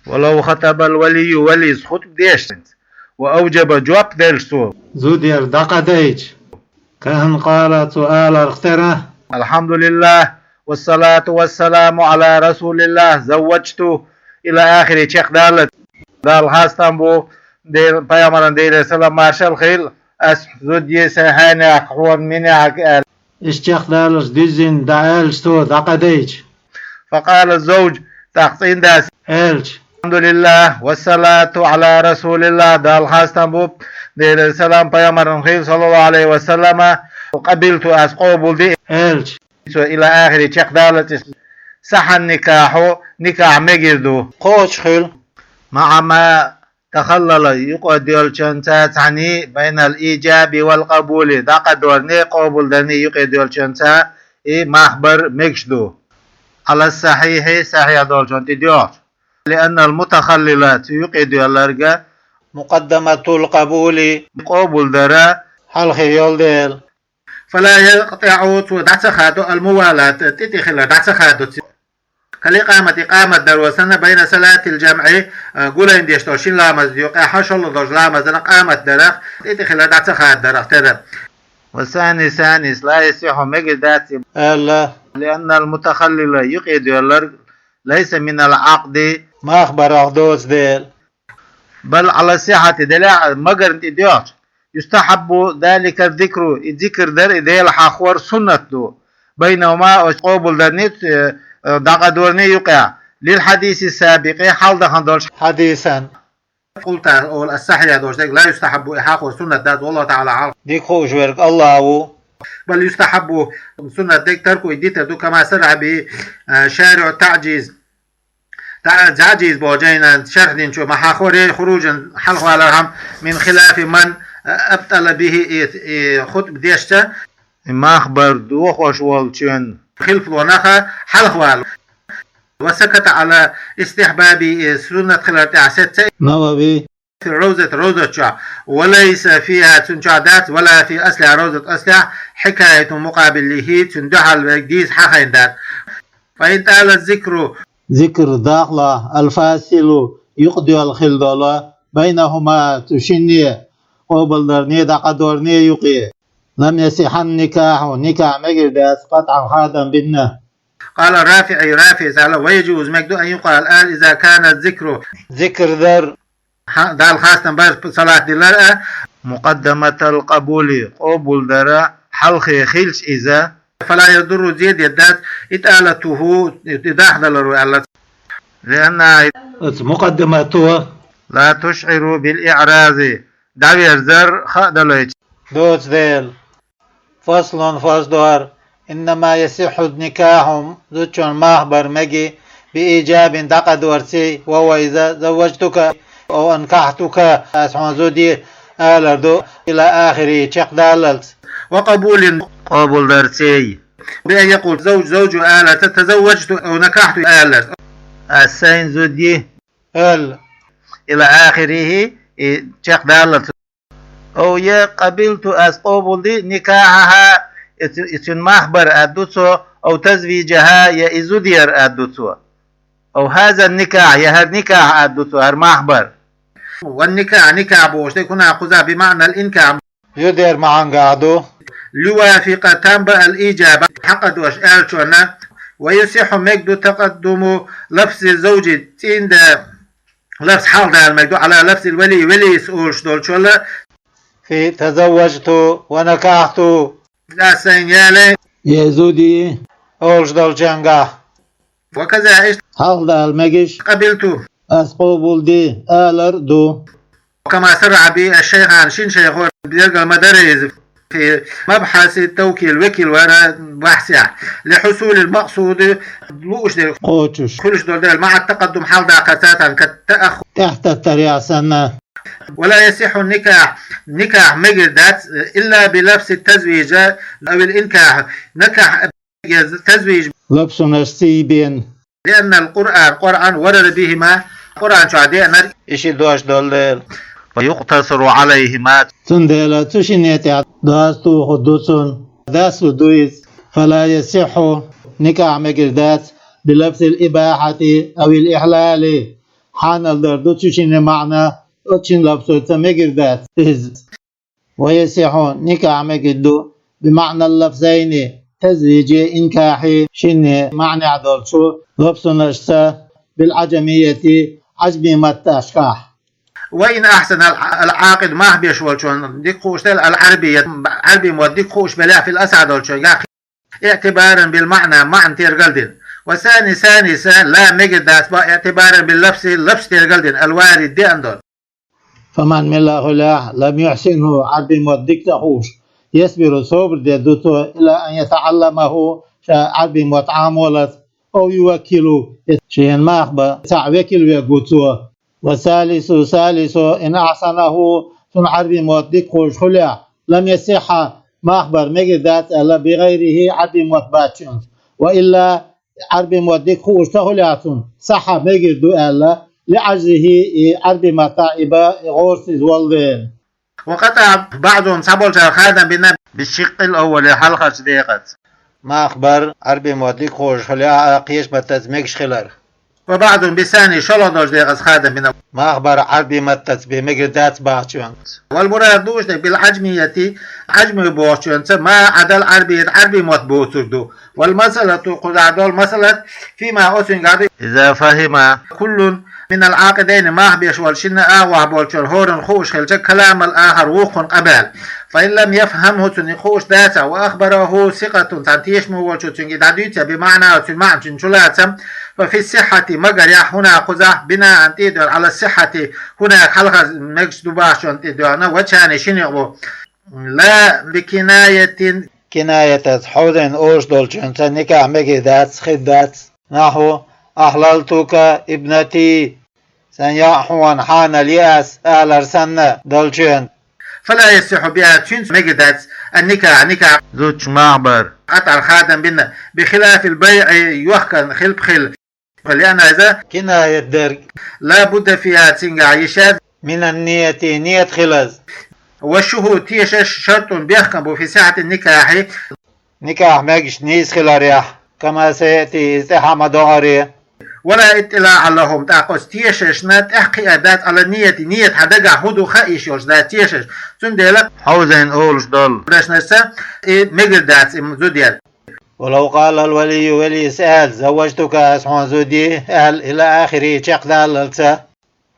ولو خطب الولي, велис хутба дешарца, وأوجب, жоп делча цо, зудера дӀакхаьдича, كأن قال, цо аларх тера: الحمد لله والصلاة والسلام على رسول الله، زوجت، إلى آخره, чекхдаллалц. Далла хастам бу, Дела, пайхамарна, Делера салам маршалла хуьлда, ас зуда ю сайн хьенех, хьуна минех аьлла. Иштта чекхдаллалц дуьззина дӀааьлча цо, дӀакхаьдича. فقال الزوج, тӀаккха цӀийнан дас аьлча: الحمد لله والصلاة على رسول الله, Далла хастам бу, Делера салам пайхамарна хуьлда, صلى الله عليه وسلم, قبلت, аз къобалдир, аьлча, цо, إلى آخره, чакхдаллалц из. صح النكاح, никахь мегар ду. Кхочуш хуьлу. مع ما تخلل, юкъа доьллачуьнца цхьаьна, بين الإيجاب والقبول, дӀакхадорни, къобалдарни юкъа доьллачуьнца и мах бар мегаш ду. على الصحيح, сахьихь долчунна тӀе доьлхуш. لأن المتخلل, цу юкъа доьлларг, مقدمة القبول, къобалдар хьалхе йолу дела. فلا يقطع, цо дӀа ца хадо, الموالاة, тӀе-тӀе хилар дӀа ца хадо цо. كالإقامة, къамат даро санна, بين صلاة الجمع, а, гулайн деш долу шина ламазна юкъахь, шолгӀа долчу ламазна къамат дарах, тӀе-тӀе хилар дӀа ца хадорах тера. والثاني, ثاني, لا يصح, мегар дац, аьлла, لأن المتخلل, юкъа доьлларг, ليس من العقد, мах барах доцу дела. بل على الصحة, делахь а магарна тӀе доьлхуш. يستحب ذلك الذكر, и зикр дар, и Дела хьахор суннат ду. بينهما, оцу къобалдарни, э, э, дӀакхадорни юкъахь. للحديث السابق, хьалха дахана долчу хьадисан. قلت, олу ас, сахьихь долчу дерг, لا يستحب, и хьахор суннат дац, والله تعالى أعلم. Дика хууш верг АллахӀ ву. بل يستحب, суннат дерг, تركه, и дитар ду, كما صرح به, э, شارح التعجيز. ТаӀ-, ТаӀжиз боху жайнан шарх динчо ма хьахоре, خروجا, хьалхавалархьама, من خلاف من أبطل به, и, и хутба дешча, и мах бар дохош волчун хилфлонах хьалхавала. وسكت على استحبابه, и суннат хилар тӀехь сеццо. Навави. في الروضة, Ровзат чохь, وليس فيها, цуьнан чохь дац, ولا في أصلها, Ровзат аслехь, حكاية مقابله, цуьнан дуьхьал верг дийца хьахийна дац. فإن طال الذكر, зикр дахлахь, الفاصل, юкъадоьлла хила долу, بينهما, цу шинне, къобалдарне, дӀакхадорне юкъе, لم يصح النكاح, никахь мегар дац, قطعا, хадам бина. قال الرافعي, РафиӀис аьлла, ويجوز, мегар ду, أن يقال, ала, إذا كان الذكر, зикр дар, хьа-, Далла хастам бар, салат дилар а, مقدمة القبول, къобалдар хьалхе хилча иза, فلا يضر, зе дер дац, إطالته, и дахдаларо аьлла. لأنها, оцу مقدمته, لا تشعر بالإعراض, дӀаверзар хаа далойтуш доцу дела. فصل, фасл ду хӀара. إنما يصح النكاح, зудчун мах бар меги, بإيجاب, дӀакхадорций, وهو иза, زوجتك أو أنكحتك, ас хьуна зуди, алар ду, إلى آخره, чекхдаллалц. وقبول, къобалдарций. بأن يقول الزوج, зовжо аларца, تزوجت أو نكحت аларца. Ас сайн зуди, аьлла. إلى آخره, и чекхдаллалц. أو, я, قبلت, ас къобалди, نكاحها, и цу-, и цуьнан мах бар, аьлла ду цо, أو تزويجها, я и зудъяр, аьлла ду цо. أو هذا النكاح, я хӀара никахь, аьлла ду цо, хӀара мах бар. والنكاح, никахь бохуш дерг, هنا, кхузахь, بمعنى الإنكاح, зудъяр маьӀнехь ду. ليوافق, там бан, الإيجاب, хьакъ долуш аьллачунна. ويصح, мега ду, تقدم لفظ الزوج, цӀийнда лафз хьалхадала мега ду, على لفظ الولي, велис олуш долчул. في تزوجت ونكحت. Ас сайн яле, я зуди, олуш долчуьнгахь. وكذا, иштта, хьалхадала мегаш, قبلت, ас къобалди, алар ду. كما صرح به الشيخان, шина шайхо билгал ма дарра иза, في مبحث التوكيل, векал вара бахьсехь, لحصول المقصود, лууш дерг кхочуш, хуьлуш долу дела, مع التقدم, хьалхадаккхарца цхьаьна, كالتأخر, тӀаьхьататтар яхь санна. ولا يصح النكاح, никахь мегар дац, إلا بلفظ التزويج أو الإنكاح, никахь, тазвиж, лапсунашций бен. لأن القرآن, Къуръан, ورد بهما, Къуръан чохь деанарг, и ши дош долу дела. ويقتصر عليهما. Цундела цу шинне тӀехь дош тухур ду цунна, дасса ду иза. فلا يصح, никахь мегар дац, بلفظ الإباحة أو الإحلال. Хьанал дар ду цу шинне маьӀна, оцу шина лапсоца мегар дац иза. ويصح, никахь мегар ду, بمعنى اللفظين, тазвижи, инкахьи, шинне маьӀнехь долчу лапсунашца, بالعجمية, Ӏажми матташкахь. وإن أحسن الع-, العاقد, мах беш волчун дика хууш дела, العربية, Ӏарби мотт дика хууш белахь, في الأصح, долчуьнгахь, اعتبارا بالمعنى, маьӀна тергал дина. والثاني, ثانيس, لا, мегар дац боху, اعتبارا باللفظ, лапс тергал дина, الوارد, деана долу. فمن, мила хуьлахь, لم يحسنه, Ӏарби мотт дика ца хууш, يصبر, собар деш ду цо, إلى أن يتعلمه, ша Ӏарбийн мотт Ӏамаваллалц, أو يوكل, е шен мах бан цхьаъ векал веш ву цо. والثالث, салисо, إن أحسنه, цунна Ӏарбийн мотт дика хууш хуле а, لم يصح, мах бар мегар дац аьлла, بغيره, Ӏарбийн мотт бац цуьнца. وإلا, Ӏарбийн мотт дика хууш ца хуле а цунна, صح, мегар ду аьлла, لعجزه, и Ӏарбийн маттахь и бан, и гӀорасиз волла дела. وقطع بعضهم, цхьаболчара хадам бина, بالشق الأول, хьалхарчу декъаца. Мах бар Ӏарбийн мотт дика хууш хуле а, кхечу маттаца мегаш хилар. وبعضهم بالثاني, шолгӀа долчу декъаца хадам бина. Мах бар Ӏарбийн маттаца бен мегар дац бахчоьнца. والمراد, лууш дерг, بالعجمية, Ӏажми бохучоьнца, ما عدا العربية, Ӏарбийн мотт боцург ду. والمسألة, кхузахь долу масалат, فيما, оцуьнгахь ду, إذا فهم كل من العاقدين, мах беш волу шинна агӀор болчара хӀоранна хууш хилча, كلام الآخر, вукхунна къамел. فإن لم يفهمه, цунна и хууш дацахь, وأخبره ثقة, цхьана тешамо волчо цуьнга и дӀадуьйцу, بمعناه, цуьнан маьӀна чу лацахь, ففي الصحة, магарехь, هنا, кхузахь, بناء, тӀедоьгӀна, على الصحة, هناك, хьалха мегаш ду бахчоьнна тӀедоьгӀна, وجهان, ши некъ бу. لا بكناية, кинаятаца хьовзийна олуш долчуьнца никахь мегар дац, хир дац. نحو: أحللتك ابنتي, сан йоӀ хьуна хьанал йи ас, алар санна долчуьнца. فلا يصح بها, цуьнца мегар дац, النكاح, никахь, зудчун мах бар. قطعا, хадам бина, بخلاف البيع, йохкарна хилпа хила. لأن هذا, кинаят дерг, لا بد فيها, цуьнгахь йиш яц, من النية, ният хиларца. والشهود, тешаш, شرط, бехкам бу, في صحة النكاح, никахь мегаш нийса хиларехь, كما سيأتي, иза тӀаьхьа ма догӀура. ولا اطلاع لهم, тӀаккха оцу тешашна тӀекхиар дац, على النية, ният хьан дагахь хӀун ду хаа йиш йолуш дац тешаш. Цундела, хьовзийна олуш долу дешнашца и мегар дац, и зуда яр. ولو قال الولي, велис аьлча, زوجتك, ас хьуна зуда йи, аьлла, إلى آخره, чекхдаллалца.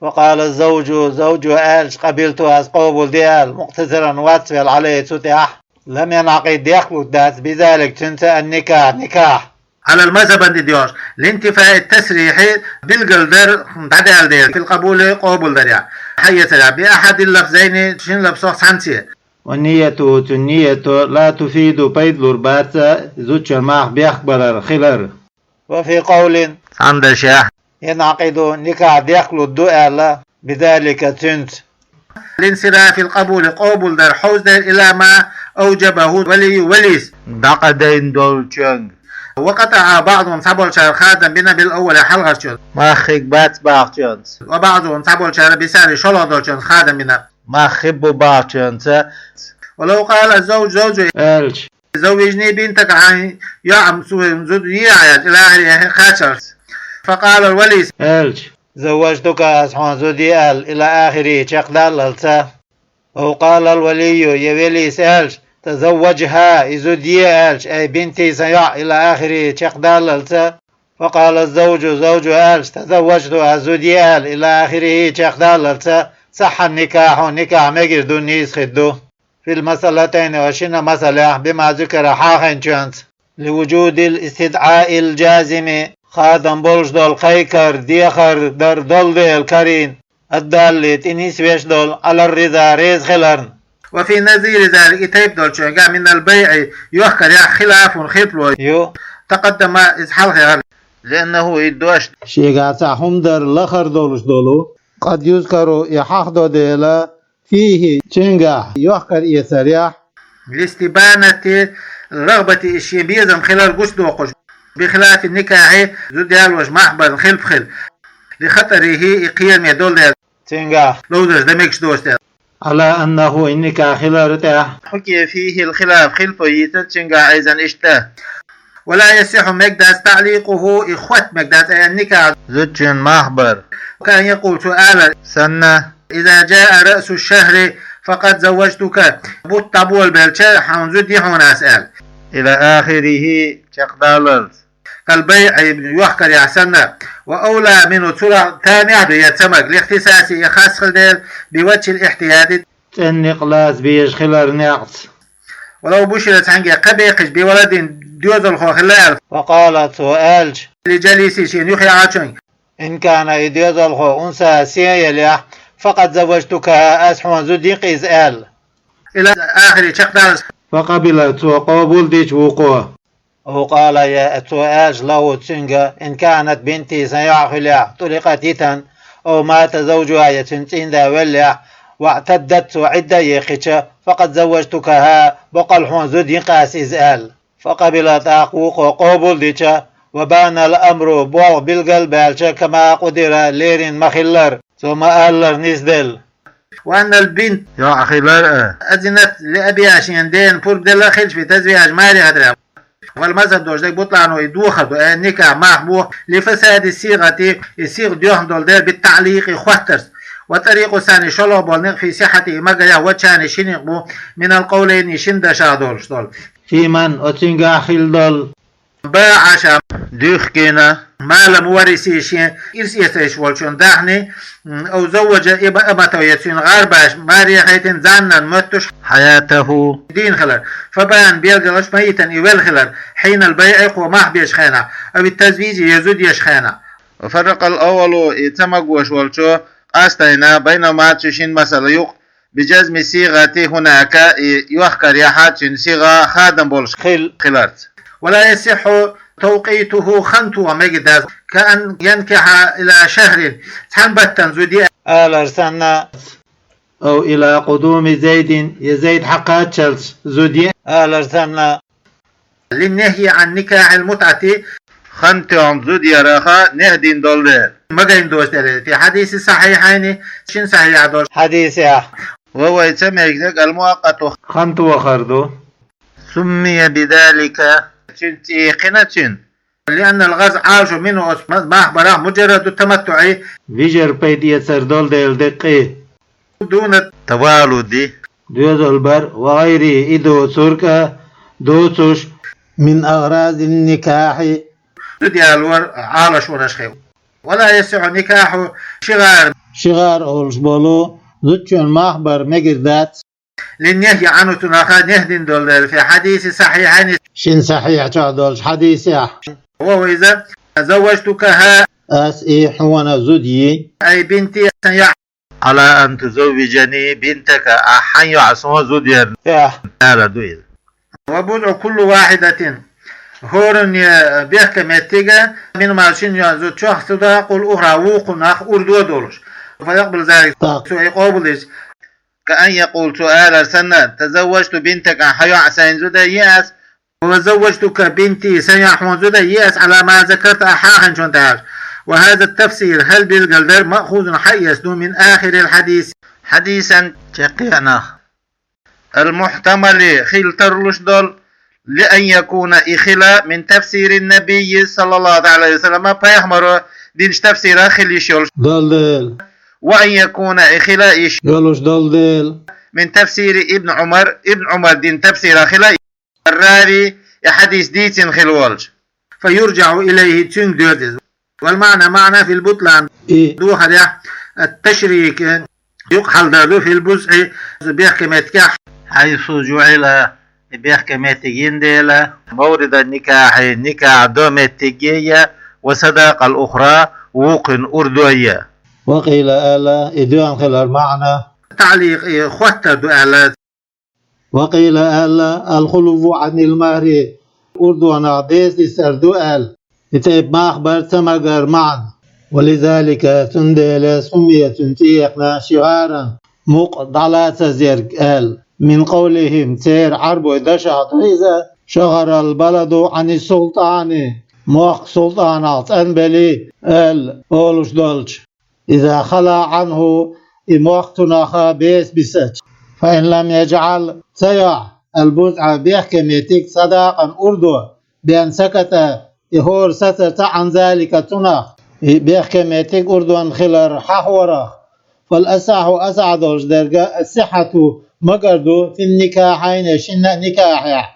وقال الزوج, завжо аьлча, قبلت, ас къобалди, аьлла, مقتصرا, вац велла, عليه, цу тӀехь, لم ينعقد, дехкалуш дац, بذلك, цуьнца, النكاح, никахь. على المذهب, ди дош, لانتفاء التصريح, билгалдар дӀадаьлла дела, في القبول, къобалдарехь, хьаэцарехь, بأحد اللفظين, шина лафзах цхьаьнца. والنية, цуьнан нията, لا تفيد, пайда лур бац зудчун мах бехк балар хилар. وفي قول, цхьана дашехь, ينعقد, никахь дехкалуш ду аьлла, بذلك, цуьнца. لانصراف القبول, къобалдар хьовзадер, إلى ما أوجبه الولي, велис дӀакъадайна долчуьнга. وقطع بعضهم, цхьаболчара хадам бина, بالأول, хьалхарчунца. Мах хир бац бахчоьнца. وبعضهم, цхьаболчара, بالثاني, шолгӀа долчуьнца хадам бина. Мах хир бу бахчоьнца. ولو قال الزوج, завжо, аьлча, زوجني بنتك, хьайн йоӀ, суна зуда йи, аьлча, إلى آخره, кхаччалц. فقال الولي, аьлча, زوجتك, ас хьуна зуда йи, аьлла, إلى آخره, чекхдаллалца. أو قال الولي, я велис аьлча, تزوجها, и зуда йи, аьлча, أي بنتي, сан йоӀ, إلى آخره, чекхдаллалца. فقال الزوج, завжо аьлча, تزوجت, ас зуда йи, аьлла, إلى آخره, чекхдаллалца, صح النكاح, никахь мегар ду, нийса хир ду. في المسألتين, оцу шина масалехь, بما ذكر, хьахийначуьнца. لوجود الاستدعاء الجازم, хадам болуш долу кхайкар, дехар дар долу дела карийна, الدال, тӀе нисвеш долу, على الرضا, реза хиларна. وفي نظير ذلك, и тайпа долчуьнгахь, من البيع, йохкарехь, خلاف, хилпало ю, تقدم, иза хьалхе яра. لأنه, и дош, шегахь цхьа хӀума дар лахара долуш долу, قد يذكر, и хьахдо дела, فيه, цуьнгахь, йохкар эцарехь, لاستبانة الرغبة, и шен безам хилар гучудоккхуш, بخلاف النكاح, зуда ялош мах барна хилпа хила, لخطره, и кхераме долу дела, цуьнгахь ловзарш дан мегаш доцу дела. على أنه, и никахь хилар тӀехь, حكي فيه الخلاف, хилпо йийцира цуьнгахь, أيضا, иштта. ولا يصح, мегаш дац, تعليقه, и хотта мегаш дац, أي النكاح, зудчун мах бар. كأن يقول, цо алар санна, إذا جاء رأس الشهر فقد زوجتك, бутт дӀаболабелча, хьуна зуда йи хьуна ас, аьлла. إلى آخره, чекхдаллалц. كالبيع, йохкарехь санна. وأولى منه, цул а тамехь ду, я ца мега, لاختصاصه, и хас хила дела, بوجه الاحتياط, цӀена некъ лаца безаш хилар некъца. ولو بشر, цхьаьнгге кхаъ баьккхича, بولد, доьзалхо хилла аьлла. فقال, цо аьлча, لجليسه, шена юххехьачуьнга, إن كان, и доьзалхо, أنثى, сен елехь, فقد زوجتكها, ас хьуна зуда йи-кх иза, аьлла. إلى آخره, чекхдаллалц. فقبل, цо къобал дича вукхо. أو قال, е цо аьлча, له, цуьнга, إن كانت بنتي, сан йоӀ хилахь, طلقت, йитина, أو مات زوجها, е цуьнан цӀийнда веллехь, واعتدت, цо Ӏидда а яьккхича, فقد زوجتكها, боккъал хьуна зуда йина-кх аз иза, аьлла. فقبل, тӀаккха вукхо къобал дича, وبان الأمر, болх билгал а баьлча, كما قدر, лерина ма-хиллара, цо ма-аллара нисделла. وأن البنت, йоӀ хилар а, أذنت لأبيها, шен дена пурба делла а хилча, في تزويجها, маре хетарехь. والمذهب, долуш дерг, بطلانه, и дохар ду, أي النكاح, мах боху, لفساد الصيغة, и сигӀа доьхна долу дела, بالتعليق, хоттарца. والطريق الثاني, шолгӀа болу некъ, في صحته, и ма-гарехь, وجهان, ши некъ бу, من القولين, шина дашах долуш долу. في من, оцуьнгахь хилла долу. باع, ша дуьхкина, مال مورثه, шен ирс эцийша волчун дахни, أو زوج أمته, я цуьнан гӀарбаш маре хайтина, ظنا, моьттуш, حياته, дийна хилар. فبان, билгалдеш, ميتا, и велла хилар, حين البيع, кхо мах бечу хенахь, أو التزويج, я зуда еш хенахь. وفرق الأول, и ца магош волчо къастийна, بينهما, цу шина масала юкъа, بجزم الصيغة هناك, и йохкарехь цуьнан сигӀа хадам болуш хил-, хиларца. ولا يصح توقيته, хан тоха мегар дац, كأن ينكح إلى شهر, цхьана баттана зуда е, алар санна, أو إلى قدوم زيد, я Зайд хьакхаччалц зуда е, алар санна. للنهي عن نكاح المتعة, хан тоьхна зуда ярах нехь дина долу дела. Ма гайна доцу дела, في الحديث الصحيحين, шина сахьихь долчу хьадисехь. وهو, и ца мегар дерг, المؤقت, хан тохар ду. سمي بذلك, цуьнца цӀе йина цуьнан. لأن الغرض, Ӏалашо, منه, оцу мах барах, مجرد التمتع, вижар пайда эцар долу дела деккъий. دون التولد, доьзал бар, وغيره, и доцург а доцуш, من أغراض النكاح, зуда ялор Ӏалашонаш хилла. ولا يصح نكاح شغار, шигӀар олуш болу зудчун мах бар мегар дац. للنهي عنه, цунах нехь дина долу дела, في الحديث الصحيحين, шина сахьихь чохь долчу хьадисехь. وهو إذا زوجتكها, ас и хьуна зуда йи, أي بنتي, сан йоӀ, على أن تزوجني بنتك, ахь хьан йоӀ суна зуда ярна, алар ду иза. وبضع كل واحدة, хӀоранна бехке меттиг, منهما, шина йоӀан зудчох, صداق الأخرى, вукхунах урдо а долуш. فيقبل ذلك, тӀаккха цо и къобал дича. كأن يقول, цо алар санна, تزوجت بنتك, хьан йоӀ сайн зуда йи ас, وزوجتك بنتي, сан йоӀ хьуна зуда йи ас, على ما ذكرت, ахь хьахинчунна тӀехь. وهذا التفسير, хӀара билгалдар, مأخوذ, хьаэцна ду, من آخر الحديث, хьадисан чаккхенах. المحتمل, хила тарлуш долу, لأن يكون, и хила, من تفسير النبي صلى الله عليه وسلم, пайхамаро динчу тафсирах хила йиш йолуш долу дела. وأن يكون, и хила йиш йолуш долу дела. من تفسير ابن عمر, Ибн Ӏумар динчу тафсирах хила, الراوي, и хьадис дийцина хила волчу. فيرجع إليه, цуьнга доьду иза. والمعنى, маьӀна, في البطلان, и дохарехь, التشريك, юкъахьалдар ду, في البضع, бехке меттигехь, حيث جعل, и бехке меттиг йина дела, مورد النكاح, никахь до меттиг я, وصداق الأخرى, вукхун урдо я. وقيل, аьлла, и доьхна хилар маьӀна, تعليق, и хоттар ду аьлла. وقيل, аьлла, الخلو عن المهر, урдонах деза дисар ду аьлла, и тайпа мах бар ца магар маьӀна. ولذلك, цундела, سمي, цуьнан цӀе яьккхина, شغارا, мукъ дӀалацаза ерг аьлла. من قولهم, церан Ӏарбойн дашах ду иза, شغر البلد عن السلطان, мохк султӀанах цӀанбелла аьлла олуш долчу. إذا خلا عنه, и мохк цунах беса бисача. فإن لم يجعل, ца йо, البضع, бехке меттиг, صداقا, урдо, بأن سكت, и хӀора сацар ца, عن ذلك, цунах, и бехке меттиг урдонна хилар хьахорах. فالأصح, асахь долуш дерг, الصحة, магар ду, في النكاحين, шина никахьехь.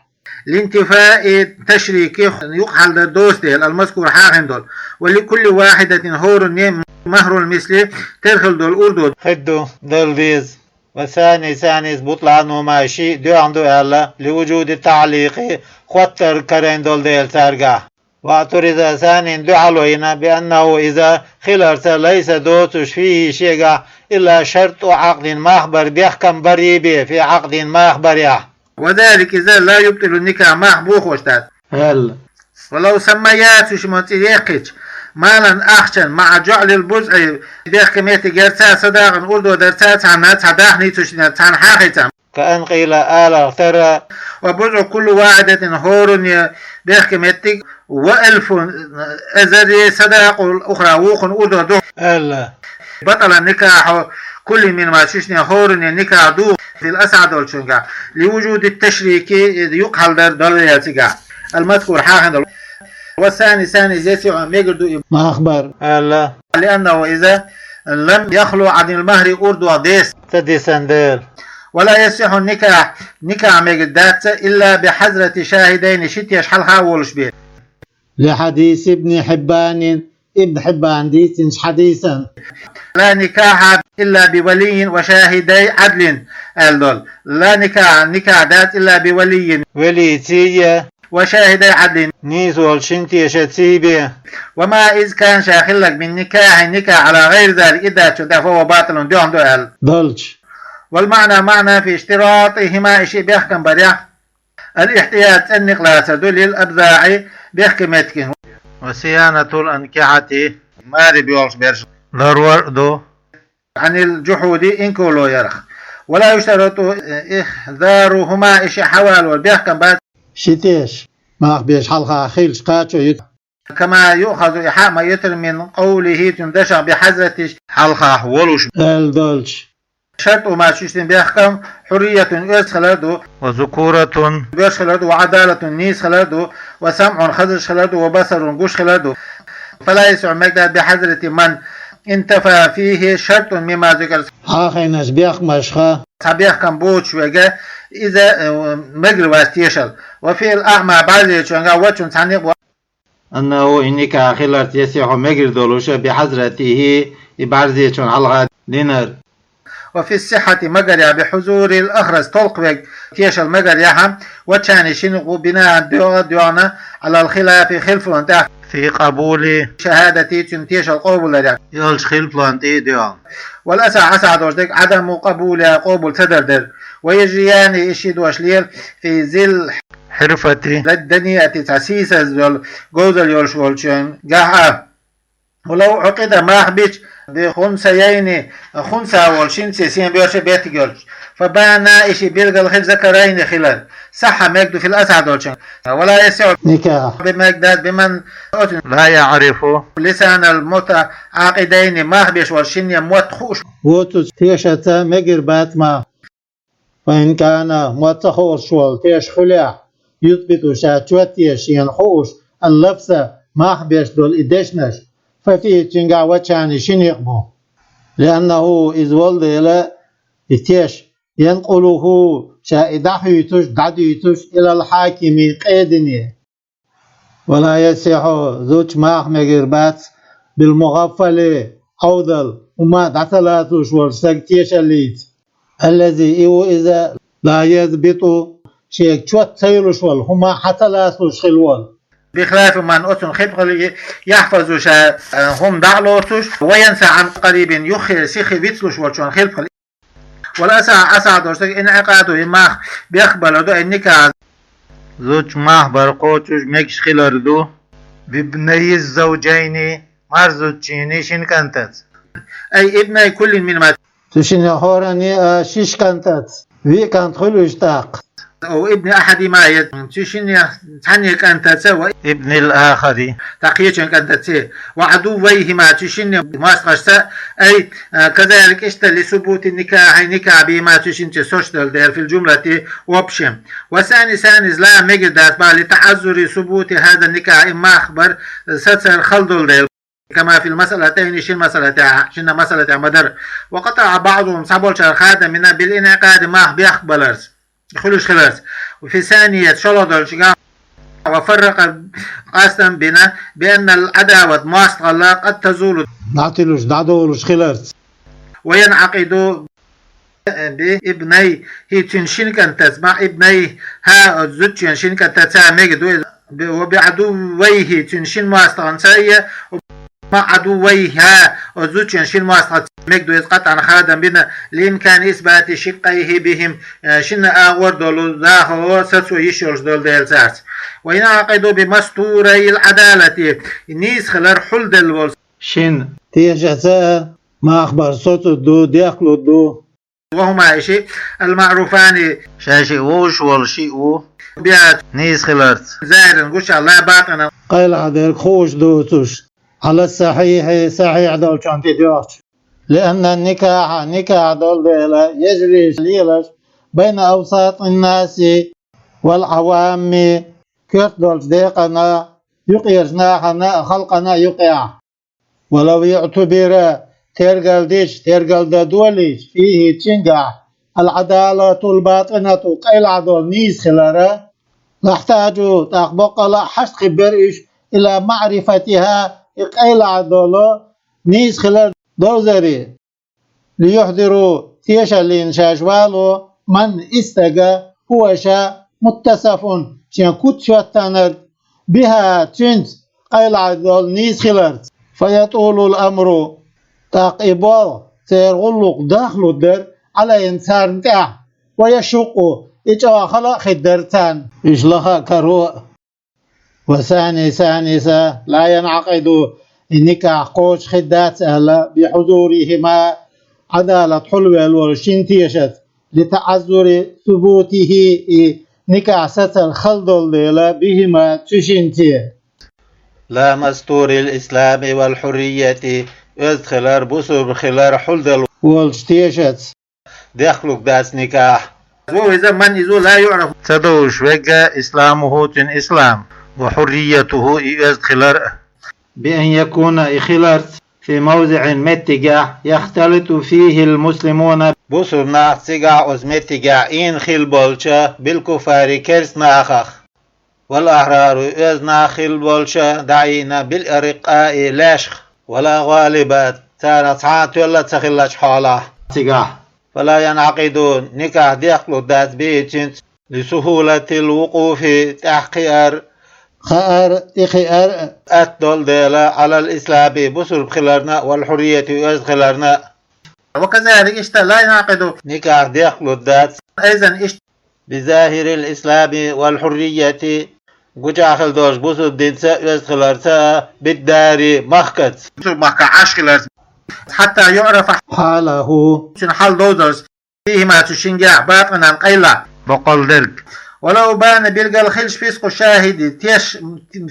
لانتفاء التشريك, юкъахьалдар доцу дела, المذكور, хьахийна долу. ولكل واحدة, хӀоранна, مهر المثل, тера хила долу урдо хир ду, дала деза. والثاني, царнийс, بطلانهما, шиъ доьхна ду аьлла, لوجود التعليق, хоттар карийна долу дела цаьргахь. واعترض, царнийна дуьхьало йина, بأنه, иза, хиларца, ليس, доцуш, فيه, шегахь, إلا شرط عقد, мах бар бехкам барий бен, في عقد, мах барехь. وذلك إذا لا يبطل النكاح, мах бохош дац. Аьлла. ولو سميا, цу шиман цӀи яьккхича, مالا, ахчан, مع جعل البضع, бехке меттиге ярца, صداقا, урдо дарца, цхьана, цхьа дахни цу шинна, цхьана хьахийца. كأن قيل, алар тара. وبضع كل واحدة, хӀоранне бехке меттиг, وألف, эзар, صداق الأخرى, вукхун урдо ду. Аьлла. بطل نكاح كل منهما, цу шинне хӀоранне никах ду, في الأصح долчунга, لوجود التشريك, юкъ хьалдар дола яцигахь. المذكور, хьахийна дола. والثاني, сани, يصح, мегар ду и мах бар. Аьлла. لأنه إذا لم يخل عن المهر, урдох деса ца диссан дела. ولا يصح النكاح, никах мегар дац, إلا بحضرة شاهدين, ши теша хьалха волуш бен. لحديث ابن حبان, Ибн Хьиббана дийцинчу хьадисан. لا نكاح إلا بولي وشاهدي عدل, аьлла долу. لا نكاح, никах дац, إلا بولي, велиций, وشاهدي عدل, нийса волчу шина тешаций бен. وما إذا كان, ша хилларг, من نكاح, никах, على غير ذلك, и дац чунна, فهو باطل, доьхна ду аьлла. Долчу. والمعنى, маьӀна, في اشتراطهما, и шиъ бехкам барехь, الاحتياط, цӀенна никъ лацар ду, للأبضاع, бехке меттиган. وصيانة الأنكحة, маре боьлхуш берш ларвар а ду. عن الجحود, инкарло ярах. ولا يشترط إحضارهما, и шиъ хьавалор бехкам бац. Ши теша мах беш хьалха хилча кхачо ю. كما يؤخذ, и хьа а ма йитар, من قوله, цуьнан дашах, بحضرة, хьалхахь волуш, аьлла долчу. شرطهما, цу шинна бехкам, حرية, оьзда хилар ду, وذكورة, боьрша хилар ду, وعدالة, нийса хилар ду, وسمع, хазарш хилар ду, وبصر, гуш хилар ду. فلا يصح, мегар дац, بحضرة من انتفى فيه شرط مما ذكر, хьахийнарш бехкамашха цхьа бехкам боцуш верг, иза, э, мегар вац тешал. وفي الأعمى, бӀарзечунга, وجه, цхьа никъ бу. أنه, и никах хиларца, يصح, мегар долуш, بحضرته, и бӀарзечун хьалха динар. وفي الصحة, магарехь, بحضور الأخرس, толкхавега тешал магарехь, وجهان, ши никъ бу, بناء, доьгӀна, доьгӀна, على الخلاف, хилфалон тӀехь, في قبول, шахӀадатихи, цуьнан тешал къобалдарехь, йолчу хилфалон тӀе а доьгӀна. والأصح, асахь долуш дерг, عدم قبولها, къобал ца дар дара. ويجريان, и ши дош лела, في ذي الحرفة, дан-, даниати, цхьа сийсаз йолу, говзалла йолуш волчуьнгахь а. ولو عقد, мах бича, بخنثيين, хунса волу шинца, шен боьрша беттиг йолуш, فبانا, и шиъ билгал хир, ذكرين, хилар, صح, мегар ду, في الأصح долчуьнгахь. ولا يصح, никах, мегар дац, بمن, оцу, لا يعرف, لسان المتعاقدين, мах беш волу шинне мотт хууш воцучу тешаца мегар бац мах. فإن كان, мотт ца хууш волу теша хуьлехь, يضبط, ша чот еш, шена хууш, اللفظ, мах беш долу и дешнаш, ففيه, цуьнгахь, وجهان, ши никъ бу. لأنه, иза волу дела, и теша, ينقله, ша и дӀахуьйцуш, дӀадуьйцуш, إلى الحاكم, къедине. ولا يصح, зудчун мах мегар бац, بالمغفل, Ӏовдал, хӀума дӀа ца лацош волчу стаг тешаллица. الذي, и ву иза, لا يضبط, шега чот ца йолуш волу, хӀума хьа ца лацош хила волу. بخلاف من, оцунна хилпхала, يحفظ, ша, э, хӀума дӀа а лоцуш, وينسى عن قريب, юххе сихе вицлуш волчунна хилпхала. والأصح, асахь долуш дерг, انعقاده, и мах бехкабалар ду, أي النكاح, зудчун мах бар кхочуш мегаш хилар ду, بابني الزوجين, марзуьйтучийн шина кӀантаца. أي ابني كل منهما, цу шинна хӀораннан а шишша кӀантаца, виъ кӀант хуьлу уьш тӀаккха. أو ابن أحدهما, я цу шинна цхьанне кӀантаца, وابن الآخر, тӀаккха кхечун кӀантаца, وعدويهما, цу шинне мостагӀашца, أي, а, كذلك, иштта, لثبوت النكاح, никах бийма цу шинца сочдала дела, في الجملة, в общем. والثاني, саниза, لا, мегар дац, بل لتعذر ثبوت هذا النكاح, и мах бар сацар хала долу дела. كما في المسألتين, шина масъалатехь, шина масъалатехь ма-дарра. وقطع بعضهم, цхьаболчара хадам бина, بالانعقاد, мах бехкабаларца, хуьлуш хиларца. وفي الثانية, шолгӀа долчуьнгахь, وفرق, къастам бина, بأن العداوة, мостагӀалла, قد تزول, дӀатуьлуш, дӀадолуш хиларца. وينعقد بابنيه, цуьнан шина кӀантаца, مع ابنيه, хӀа, зудчун шина кӀантаца мегар ду, وبعدويه, цуьнан шина мостагӀанца а, مع عدويها, оцу зудчун шина мостагӀа мегаргда иза, قطعا, خادا, бина, لإمكان إثبات شقيه بهم, э, шина агӀор долу захало сацо йиш йолуш долу дела цаьрца. وينعقد بمستوري العدالة, нийса хилар хьулделла волу шина тешаца мах бар соцур ду, дехкалур ду. وهما, и шиъ, المعروفان, шаьш шиъ вовзаш волу шиъ ву, بها, нийса хиларца, ظاهرا, гучахь, لا باطنا, къайлаха дерг хууш доцуш, على الصحيح, сахьихь долчунна тӀедоьгӀча. لأن النكاح, никахь долу дела, يجري, лелаш, بين أوساط الناس والعوام, коьрта долчу декъана, юкъерчу нахана а, халкъана а юкъехь. ولو اعتبر, тергал дича, тергал дан долийча, فيه, цуьнгахь, العدالة الباطنة, къайлаха долу нийса хилар, لاحتاجوا, тӀаккха боккъала а хьашт хир бара уьш, إلى معرفتها, и къайлаха долу нийса хилар довзаре. ليحذروا, тешаллина шаьш вало, من, и стаг, هو, ша, متصف, шен куц хӀоьттинарг, بها, цуьнца, къайлаха долу нийса хиларца. فيطول الأمر, тӀаккха и болх, церан гӀуллакх дахлур дара, عليهم, царна тӀехь, ويشق, и чӀогӀа хала а хир дара царна, уьш лаха а, каро а. والثاني, цхьаьнца, لا ينعقد, и никахь кхочуш хир дац аьлла, بحضورهما, Ӏадалат хьулвелла волу шина тешаца, لتعذر ثبوته, и никахь сацар хала долу дела, بهما, цу шинца. لا مستور الإسلام والحرية, оьзда хилар, бусурба хилар хьулделла волчу тешаца. Дехкалур дац никахь. وهو, иза, من, иза, لا يعرف, ца довзуш верг, إسلامه, цуьнан ислам, وحريته, и оьзда хилар а. بأن يكون, и хиларца, في موضع, меттигехь, يختلط فيه المسلمون, бусурба нах цигахь оцу меттигехь ийна хилла болчу, بالكفار, керста нахах. والأحرار, оьзда нах хилла болчу, дӀаийна, بالأرقاء, лаьшах, ولا غالبا, царах цхьа а тоьлла а ца хиллачу хьолахь цигахь. فلا ينعقد, никахь дехкалур дац, به, цуьнца, لسهولة الوقوف, тӀаьхьакхиар, хаар, тӀекхиар, атта долу дела, على الإسلام, бусурба хиларна, والحرية, оьзда хиларна. وكذلك, иштта, لا ينعقد, никахь дехкалур дац, أيضا, иштта, بظاهر الإسلام والحرية, гучахь хила долуш бусурба динца, оьзда хиларца, بالدار, махкаца, бусурба махкахь Ӏаш хиларца, حتى يعرف حاله, цуьнан хьал довзарца, فيهما, цу шингахь, باطنا, къайла, боккъал дерг. ولو بان, билгал хилча, فسق الشاهد, теш,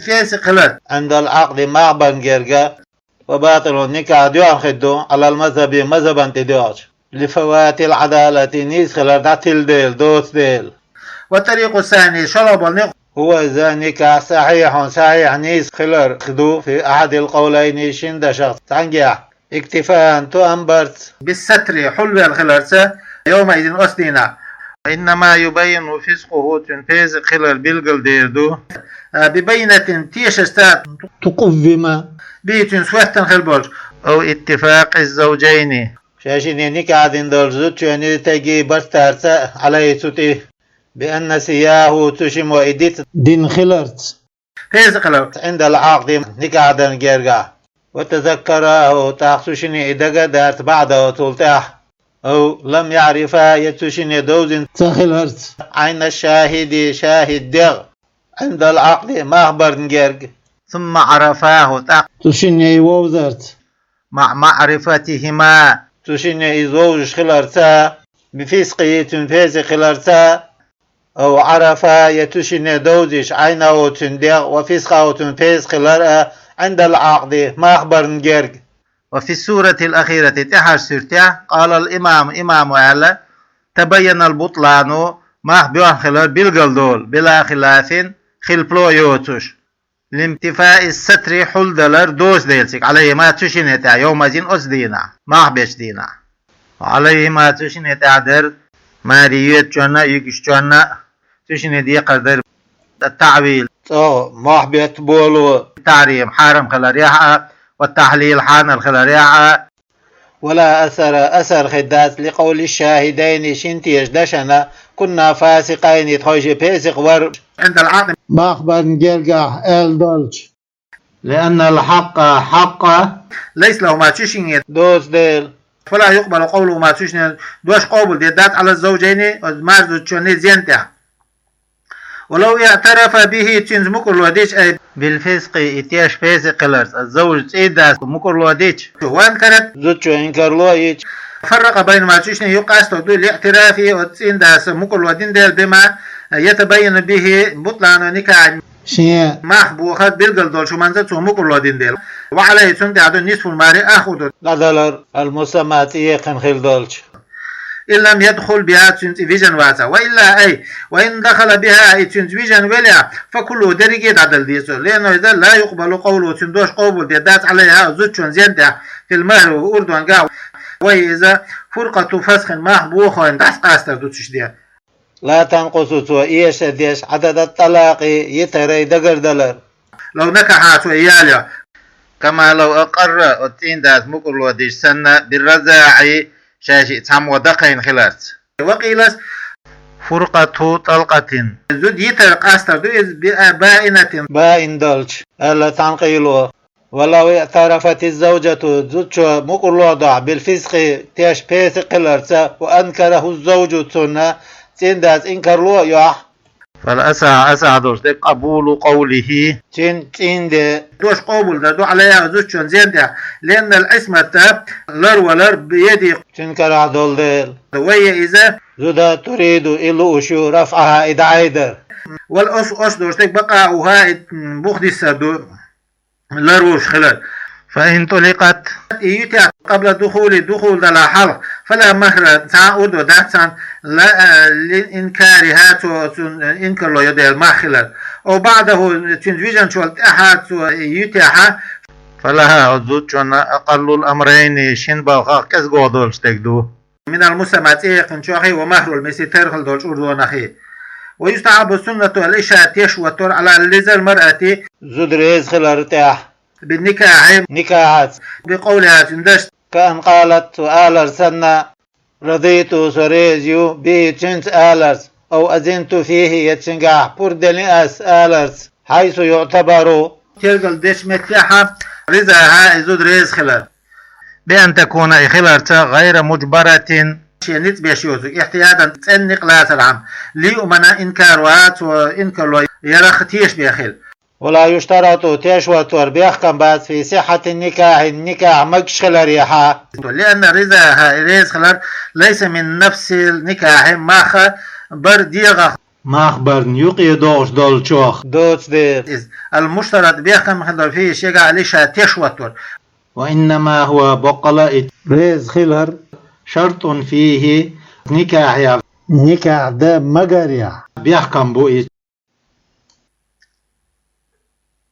фесикъ хилар, عند العقد, мах барна герга, وباطل, никахь доьхна хир ду, على المذهب, мазхабан тӀедоьгӀча, لفوات العدالة, нийса хилар дӀатилла дела, доцу дела. والطريق الثاني, шолгӀа болу некъ, هو, иза, никахь, صحيح, сахьихь, нийса хилар ду, في أحد القولين, шина дашах цхьаьнгахь, اكتفاء, тоам барца, بالستر, хьулвелла хиларца, يومئذ, оцу дийнахь. وإنما يبين فسقه, цуьнан фесикъ хилар билгал дер ду, ببينة, тешашца, تقوم به, цуьнца хӀоьттина хила болчу, أو اتفاق الزوجين, шаьшшинна никахь дина долчу зудчоьнийн, стеган барт дарца, عليه, цу тӀе, بأن سياه, цу шиммо и диц дина хиларца, фесикъ хилар, عند العقد, никахь дарна гергахь, وتذكراه, тӀаккха цу шинне и дага а дарца, بعده, цул тӀаьхьа, أو لم يعرفا, я цу шинне довзина ца хиларца, عين الشاهد, шахӀидан дегӀ, عند العقد, мах барна герга, ثم عرفاه, тӀаккха цу шинне и вовзарца, مع معرفتهما, цу шинне иза вовзуш хиларца, بفسقه, цуьнан фесикъ хиларца, أو عرفا, я цу шинне довзийча, عينه, цуьнан дегӀ, وفسقه, цуьнан фесикъ хилар а, عند العقد, мах барна герга. وفي السورة الأخيرة, тӀаьхьарчу суьртехь, قال الإمام, имамо аьлла, تبين البطلان, мах боьхна хилар билгал долу, بلا خلاف, хилпало йоцуш, لانتفاء الستر, хьулдалар доцу дела цига, عليهما, цу шинне тӀехь, يومئذ, оцу дийнахь, мах бечу дийнахь. وعليهما, цу шинне тӀехь дара, маре йоьдучунна а, йигначунна а, цу шинне декхар дара, التعويل, цӀогӀа мохь бетта болу, التحريم, хьарам хиларехь а, والتحليل, хьанал хиларехь а. ولا أثر, асар хир дац, لقول الشاهدين, шина тешан дашана, كنا فاسقين, тхойша песикъ вара, عند العقد, мах барна гергахь аьлла долчу. لأن الحق حق ليس لهما цу шинне доцу дела. فلا يقبل قولهما цу шинне дош къобал дергдац على الزوجين маьрзачунна зен тӀехь. ولو اعترف به цуьнца мукӀарло дича أي بالفسق и теш песакъ хиларца الزوج цӀийндас мукӀарло дича وأنكرت зудчо инкарло йича فرق بينهما цу шинне юкъа къастор ду لاعترافه оцу цӀийндас мукӀарло дина дела بما يتبين به بطلان نكاح шен мах бохар билгал долчу хӀуманца цо мукӀарло дина дела. وعليه цунна тӀехь ду نصف المهر ах удур дӀадалар المسمى цӀе яьккхина хилла долчу. إن لم يدخل بها цуьнан цӀе вижина вацахь. وإلا أي وإن دخل بها и цуьнца вижина велахь فكله дерриге дӀадала деза. لأنه иза لا يقبل قوله цуьнан дош къобал дергдац عليها зудчун зен тӀехь في المهر урдонга. وهي иза فرقة فسخ мах бохойн дӀасакъастар ду цуьш де. لا تنقص цо эшар деш عدد الطلاق йитаран дагардалар. لو نكحها цо ялахь. كما لو أقر оцу цӀийндас мукӀарло дича санна بالرضاع шаьшшиъ цхьаммо дакхийна хиларца. وقيل فرقة طلقة зуда йитар къастар ду иза ببائنة баин долчу аьлла цхьана къайло. ولو اعترفت الزوجة зудчо мукӀарло дохь بالفسق теш песакъ хиларца وأنكره الزوج цунна цӀийндас инкарло а йохь. فالأصح أصح долуш дерг قبول قوله цуьнан цӀийнда дош къобал дар ду عليها зудчун зен тӀехь. لأن العصمة ларвалар بيده цуьнан карахь долу дела. وهي иза зуда تريد и лууш ю رفعها и дӀаайдар. والأصح долуш дерг بقاؤها и бух диссар ду. Ларвуш хилар. فإن طلقت и ю техь قبل الدخول духул далахь хьалха فلا مهر цхьа а урдо дац цунна لإنكارها цо цунна инкарло йо дела мах хилар. أو بعده цуьнца вижначул тӀаьхьа цо ю техь فلها оцу зудчунна أقل الأمرين шина балхах кӀезиг долуш дерг ду. من المسمى цӀе яьккхинчохь ومهر المثل тархалла долчу урдонах. ويستحب سنة الإشارة теш хӀоттор على رضا المرأة зуда реза хилар тӀехь بالنكاح никахьаца بقولها цуьнан дашца كأن قالت цо алар санна رضيت со реза ю به цуьнца аларца أو أذنت فيه я цуьнгахь пурба делла ас аларца حيث يعتبر тергал дечу меттехь رضاها и зуда реза хилар. بأن تكون и хиларца غير مجبرة шен ницкъ беш йоцург احتياطا цӀена некъ лацархьама ليؤمن إنكارها цо инкарло ярах тешаме хила. ولا يشترط теш хӀоттор бехкам бац في صحة النكاح никахь магаш хиларехьа. لأن رضاها реза хилар ليس من نفس النكاح мах бар дегӀах мах барна юкъе догӀуш долчух доцу дела. المشترط бехкам хилар فيه шегахь الإشارة теш хӀоттор. وإنما هو боккъала и реза хилар شرط فيه никахьехь никахь дан магарехь бехкам бу и.